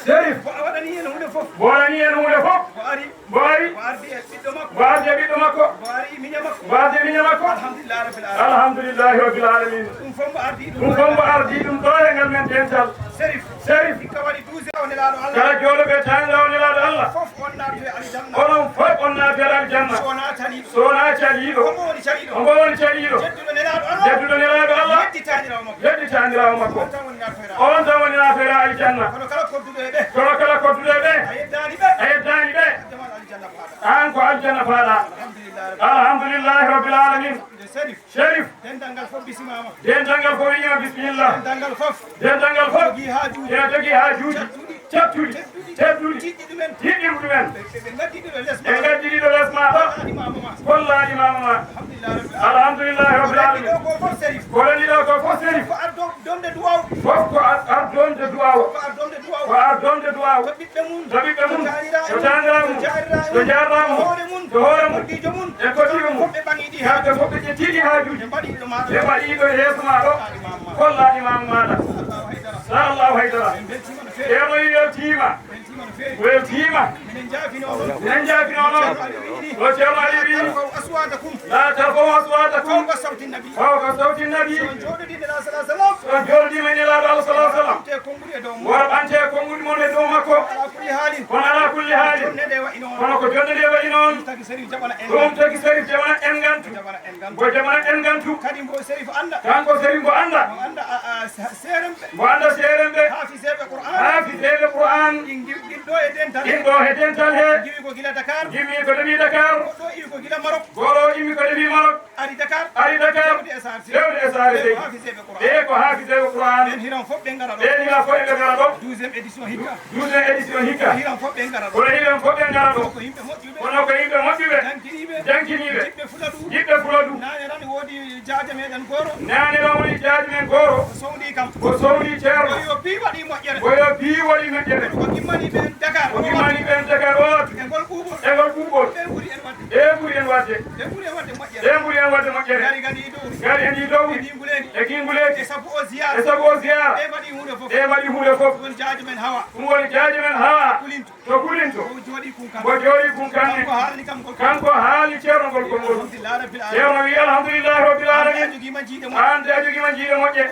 Sherif. Mo waɗani en huunde fof. Mo waɗani en huunde fof. Mo ari. Mo ari. Mo ardi e ɓiɗɗo makko. Mo ardi e ɓiɗɗo makko. Mo ari miña makko. Mo ardi e miña makko. Alhamdulillahi rabbil alamin. Alhamdulillahi rabbil alamin. Ɗum fof mo ardi ɗum. Ɗum fof mo ardi ɗum ɗo e ngal men dental. Sherif. Sherif. Hikka waɗi douze ans o Nelaaɗo Allah. Kala jooɗo ɓe taaniraawo Nelaaɗo Allah. Fof on naatoya aljanna. Onon fof on naatoya aljanna. So wonaa caliiɗo. So wonaa caliiɗo. Hombo woni caliiɗo? Hombo woni caliiɗo? Jedduɗo Nelaaɗo Allah. Jedduɗo Nelaaɗo Allah. Yeddi taaniraawo makko. Yeddi taaniraawo makko. On tan woni naatoyra. On tan woni naatoyra aljanna. Kono kala kodduɗo e ɓe. Kono kala kodduɗo e ɓe. A yeddaani ɓe. A yeddaani ɓe. An ko aljanna faaɗa. An ko aljanna faaɗa. Alhamdulillahi rabbil alamin. Alhamdulillahi rabbil alamin. Nde Sherif. Sherif. Dental ngal fof bisimama. Dental ngal fof wiima bisimilla. Dental ngal fof. Dental ngal fof. Jogii haajuuji. Ene jogii haajuuji. Caɗtuɗi. Caɗtuɗi. Tedduɗi. Tedduɗi. Tiɗɗi ɗumen. Tiɗɗi ɗumen. Ɓe, ɓe, ɓe ngaddi ɗiɗo les maɗa. Ɓe ngaddi ɗiɗo les maɗa. Kollaa imaama ma. Kollaa imaama ma. Alhamdulillahi rabbil alamin. Alhamdulillahi rabbil alamin. Ko ɓe ko fof Sherif. Ko ɓe ɗiɗo ko fof Sherif. Ko ar donde duwaaw. Fof ko ar, ar donde duwaaw. Ko ar donde duwaaw. Ko ar donde duwaaw. Ko ɓiɓɓe mum. Ko ɓiɓɓe mum. Ko taaniraaɓe mum. Ko taaniraaɓe mum. Ko jaarnaaɓe mum. Ko jaarnaaɓe mum. Ko hoore mum. Ko hoore mum. Ko hoɗdiijo mum. E ko hoɗdiijo mum. Kamɓe fof ɓe ƴettii ɗi haajuuji. Ɓe mbaɗi ɗo maɗa. Ɓe mbaɗi ɗo yeeso maɗa. Kollaa imaama maɗa. Kollaa imaama maɗa. Sa Allahu haydara. Sa Allahu haydara. En mbeltiima no feewi. Ceerno wi weltiima. Weltiima no feewi. Weltiima. Minen njaafino onon. Minen njaafino onon. Ceerno Ali wiyi. Ɗo Ceerno Ali wiyi. Laa tarfa'u aswaatakum. Laa tarfa'u aswaatakum. Fawqa sawti nabi. Fawqa sawti nabi. So on njooɗodii Nelaaɗo sallallahu alayhi wa sallam. So on njooɗodiima e Nelaaɗo Allah sallallahu alayhi wa sallam. Ɓamtee konnguɗi mon e dow makko. Wara ɓamtee konnguɗi mon e dow makko. Kono alaa kulli haalin. Kono alaa kulli haalin. Jonne ɗe wayi noon. Kono ko jonne ɗe wayi noon. Serif jaɓana en ɗum ngantu. Tagi Serif jaɓana en ngantu. Jaɓana en ngantu. Mbo jaɓana en ngantu. Kadi mbo Serif annda. Kanko Serif mbo annda. Mbo annda, a, a, se-, seeremɓe. Mbo annda seeremɓe. Haafiseeɓe Qur'an. Haafiseeɓe Qur'an. Ɗin gi-, ɗin ɗo e dental he. Ɗin ɗo e dental he. Ngiwi ko gila Dakar. Ngiwi ko depuis Dakar. Goɗɗo iwi ko gila Maroc. Goɗɗo iwi ko depuis Maroc. Ari Dakar. Ari Dakar. Fewde e Saare Seydi. Fewde e Saare Seydi. Ko haafiseeɓe Qur'an. Ɓe ko haafiseeɓe Qur'an. Ɓen hiran fof ɓe ngara ɗo. Ɓen hiran fof ɓe ngara ɗo. Douzième édition hikka. Douzième édition hikka. Kono hiɗen fof ɓe ngara ɗo. Kono hiɗen fof ɓe ngara ɗo. Kono ko yimɓe moƴƴuɓe. Kono ko yimɓe moƴƴuɓe. Jankiniiɓe. Jankiniiɓe. Jiɗɓe Fuladu. Jiɗɓe Fuladu. Naane tan woodi jaajo meɗen gooro. Naane tan woni jaajo men gooro. O sowni kam. O sowni Ceerno. O yo bii waɗi moƴƴere. O yo bii waɗi moƴƴere. O immani ɓen Dakar. O immani ɓen Dakar o. E ngol ɓuuɓol. E ngol ɓuuɓol. Ɓe ɓuri en waɗde. Ɓe ɓuri en waɗde. Ɓe ɓuri en waɗde moƴƴere. Ɓe ɓuri en waɗde moƴƴere. Ngari kadi dow. Ngari en ɗi dow. E Ginguleeji. E Ginguleeji. E sabu o ziyaara. E sabu o ziyaara. Ɓe mbaɗi huunde fof. Ɓe mbaɗi huunde fof. Ɗum woni jaajo men Hawa. Ɗum woni jaajo men Hawa. Kulinto. To Kulinto. O jooɗi Kunkan. Mbo jooɗi Kunkan. Kanko haalani kam ngol. Kanko haali Ceerno ngol konngol. Alhamdulillah Rabbil Alamin. Ceerno wi, "Alhamdulillahi Rabbil Alamin." An de a jogiima jiiɗe moƴƴe. An de a jogiima jiiɗe moƴƴe.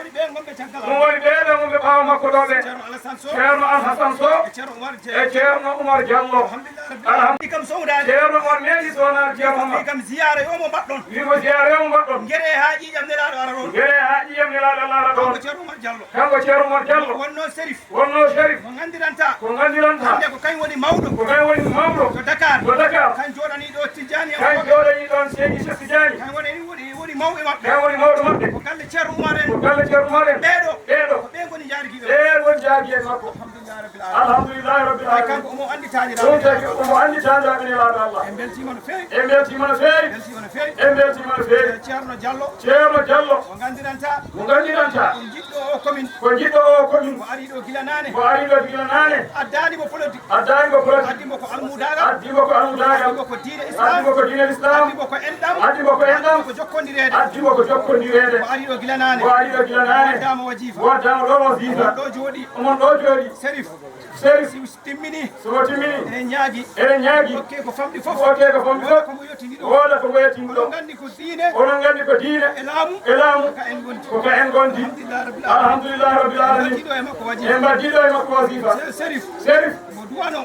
Ɗum woni ɓee ɗoo wonɓe ɓaawo makko ɗoo ɓe. Ceerno Alassane Sow. Ceerno Alhassane Sow. E Ceerno Umar Diallo. E Ceerno Umar Diallo. Alhamdulillah Rabbil Alamin. Alhamdulillah. Kam sowdaade. Ceerno on meeɗi sownaade Ceerno Wi kam Muhammad. Wi kam ziyaara yo mo mbaɗɗon. Wi ko ziyaara yo mo mbaɗɗon. Ngeree haa ƴiiƴam Nelaaɗo ara ɗoon. Ngeree haa ƴiiƴam Nelaaɗo Allah ara ɗoon. Kanko Ceerno Umar Diallo. Kanko Ceerno Umar Diallo. Wonnoo Serif. Wonnoo Serif. Mo nganndiranta. Ko nganndiranta. Hannde ko kañ woni mawɗo. Ko kañ woni mawɗo. To Dakar. To Dakar. Kañ jooɗanii ɗo Tijjaani en. Kañ jooɗanii ɗoon Seydi Cheikh Tijjaani. Kañ woni, woni, woni mawɓe maɓɓe. Kañ woni mawɗo maɓɓe. Ko galle Ceerno Umar en. Ko galle Ceerno Umar en. Ɓee ɗo. Ɓee ɗo. Ko ɓee ngoni jaarigiiɓe. Ɓee ngoni jaarigiiɓe makko. Alhamdulillah Rabbil Alamin. Alhamdulillahi Rabbil Alamin. Kanko omo anndi taaniraaɓe. Ɗum tagi omo anndi taaniraaɓe Nelaaɗo Allah. En mbeltiima no feewi. En mbeltiima no feewi. En mbeltiima no feewi. En mbeltiima no feewi. Ceerno Diallo. Ceerno Diallo. Mo nganndiranta. Mo nganndiranta. Ko jiɗɗo o commune. Ko jiɗɗo o commune. Mo ari ɗo gila naane. Mo ari ɗo gila naane. Addaani mo politique. Addaani mo politique. Addi mo ko almudaagal. Addi mo ko almudaagal. Addi mo ko diine Islam. Addi mo ko diine Islam. Addi mo ko enɗam. Addi mo ko enɗam. Addi mo ko jokkondireede. Addi mo ko jokkondireede. Mo ari ɗo gila naane. Mo ari ɗo gila naane. Waddaama wajifa. Waddaama ɗo wajifa. Ɗo jooɗi. Omon ɗo jooɗi. Serif. Serif. Si timmini. So o timmini. Eɗen ñaagi. Eɗen ñaagi. Okke ko famɗi fof. Okke ko famɗi fof. Wooda ko mo yettini ɗo. Wooda ko mo yettini ɗo. Oɗon nganndi ko diine. Oɗon nganndi ko diine. E laamu. E laamu. Ko ka en ngondi. Ko ka en ngondi. Alhamdulillah Rabbil Alamin. Alhamdulillah Rabbil Alamin. En mbaɗdiiɗo e makko wajifa. En mbaɗdiiɗo e makko wajifa. Se-, Serif. Serif.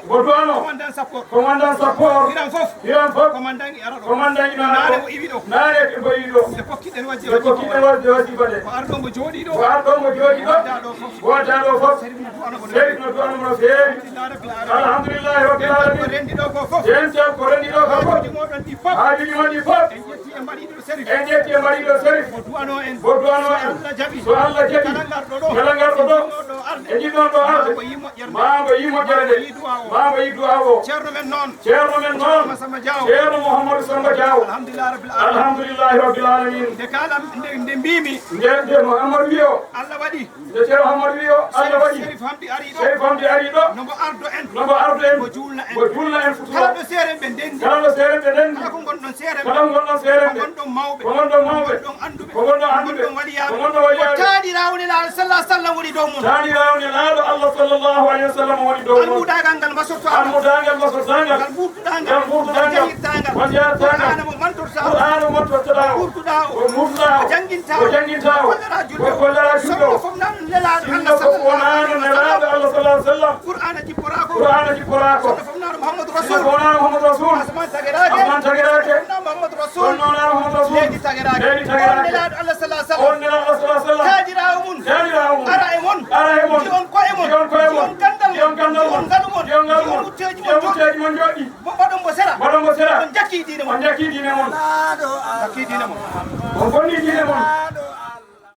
Mo duwano. Commandant Sappoor. Commandant Sappoor. Hiran fof. Hiran fof. Commandant e ara ɗo. Commandant e ara ɗo. Naane o iwi ɗo. Naane o iwi ɗo. Nde kokkiɗen wajifa. Nde kokkiɗen wajifa de. Ko arɗo mo jooɗi ɗo. Ko arɗo mo jooɗi ɗo. Wadda ɗo fof. Wadda ɗo fof. Serif no duwano mo. Serif no duwano mo no feewi. Alhamdulillahi Rabbil Alamin. Alhamdulillahi Rabbil Alamin. Dental ko renndi ɗo ko fof. Dental ko renndi ɗo ko fof. Haajuuji mon ɗi fof. Haajuuji mon ɗi fof. En ƴetti e mbaɗiiɗo Serif. En ƴetti e mbaɗiiɗo Serif. Mo duwano en. Mo duwano en. So Allah jaɓi. So Allah jaɓi. Kala ngarɗo ɗo. Kala ngarɗo ɗo. E jiɗɗo ɗo arde. E jiɗɗo ɗo arde. Maa mbo yi moƴƴere nde. Maa mbo yi du'a o. Maa mbo yi du'a o. Ceerno men noon. Ceerno men noon. Masamba Diaw. Ceerno Mouhamadou Samba Diaw. Alhamdulillahi Rabbil Alamin. Alhamdulillahi Rabbil Alamin. Nde kaalam, nde, nde mbiimi. Nde, nde Mouhamadou wi o. Allah waɗi. Nde Ceerno Mouhamadou wi o, Allah waɗi. Serif Hamdi ari ɗo. Serif Hamdi ari ɗo. No mbo ardo en. No mbo ardo en. Mbo juulna en. Mbo juulna en fuɗɗo. Kala ɗo seerenɓe ndenndi. Kala ɗo seerenɓe ndenndi. Kala ko ngonɗon seerenɓe. Kala ko ngonɗon seerenɓe. Ko ngonɗon mawɓe. Ko ngonɗon anduɓe. Ko ngonɗon anduɓe. Ko ngonɗon waliyaaɓe. Ko taaniraawo Nelaaɗo sallallahu alayhi wa sallam woni dow mon. Taaniraawo Nelaaɗo Allah sallallahu alayhi wa sallam woni dow mon. Almudaagal ngal mbasorto Allah. Almudaagal mbasorto Allah. Ngal ɓurtuɗaa ngal. Ngal ɓurtuɗaa ngal. Ngal jahirtaa ngal. Ngal jahirtaa ngal. Qur'aana mo mantortaa. Qur'aana mo mantortaa. Ko ɓurtuɗaa o. Ko ɓurtuɗaa o. Ko janngintaa o. Ko janngintaa o. Ko gollora julɗo. Ko gollora julɗo. Sinno fof wonaano Nelaaɗo Allah sallallahu alayhi wa sallam. Qur'aana jipporaako. Qur'aana jipporaako. Sinno fof wonaano Muhammadu Rasul. Sinno fof wonaano Muhammadu Rasul. Asamaan tageraake. Asamaan tageraake. Sinno Muhammadu Rasul. Sinno wonaano Muhammadu Rasul. Leydi tageraake. Leydi tageraake. On Nelaaɗo Allah sallallahu alayhi wa sallam. On Nelaaɗo Allah sallallahu alayhi wa sallam. Taaniraawo mon. Taaniraawo mon. Ara e mon. Ara e mon. Ji'on ko'e mon. Ji'on ko'e mon. Ji'on ganndal mon. Ji'on ngalu mon. Ji'on ngalu mon. Ji'on wutteeji mon. Ji'on wutteeji mon njoɗɗi. Mbo-, mbaɗon mbo sera. Mbaɗon mbo sera. On njakkii diine mon. On njakkii diine mon. Njakkii diine mon. On bonni diine mon.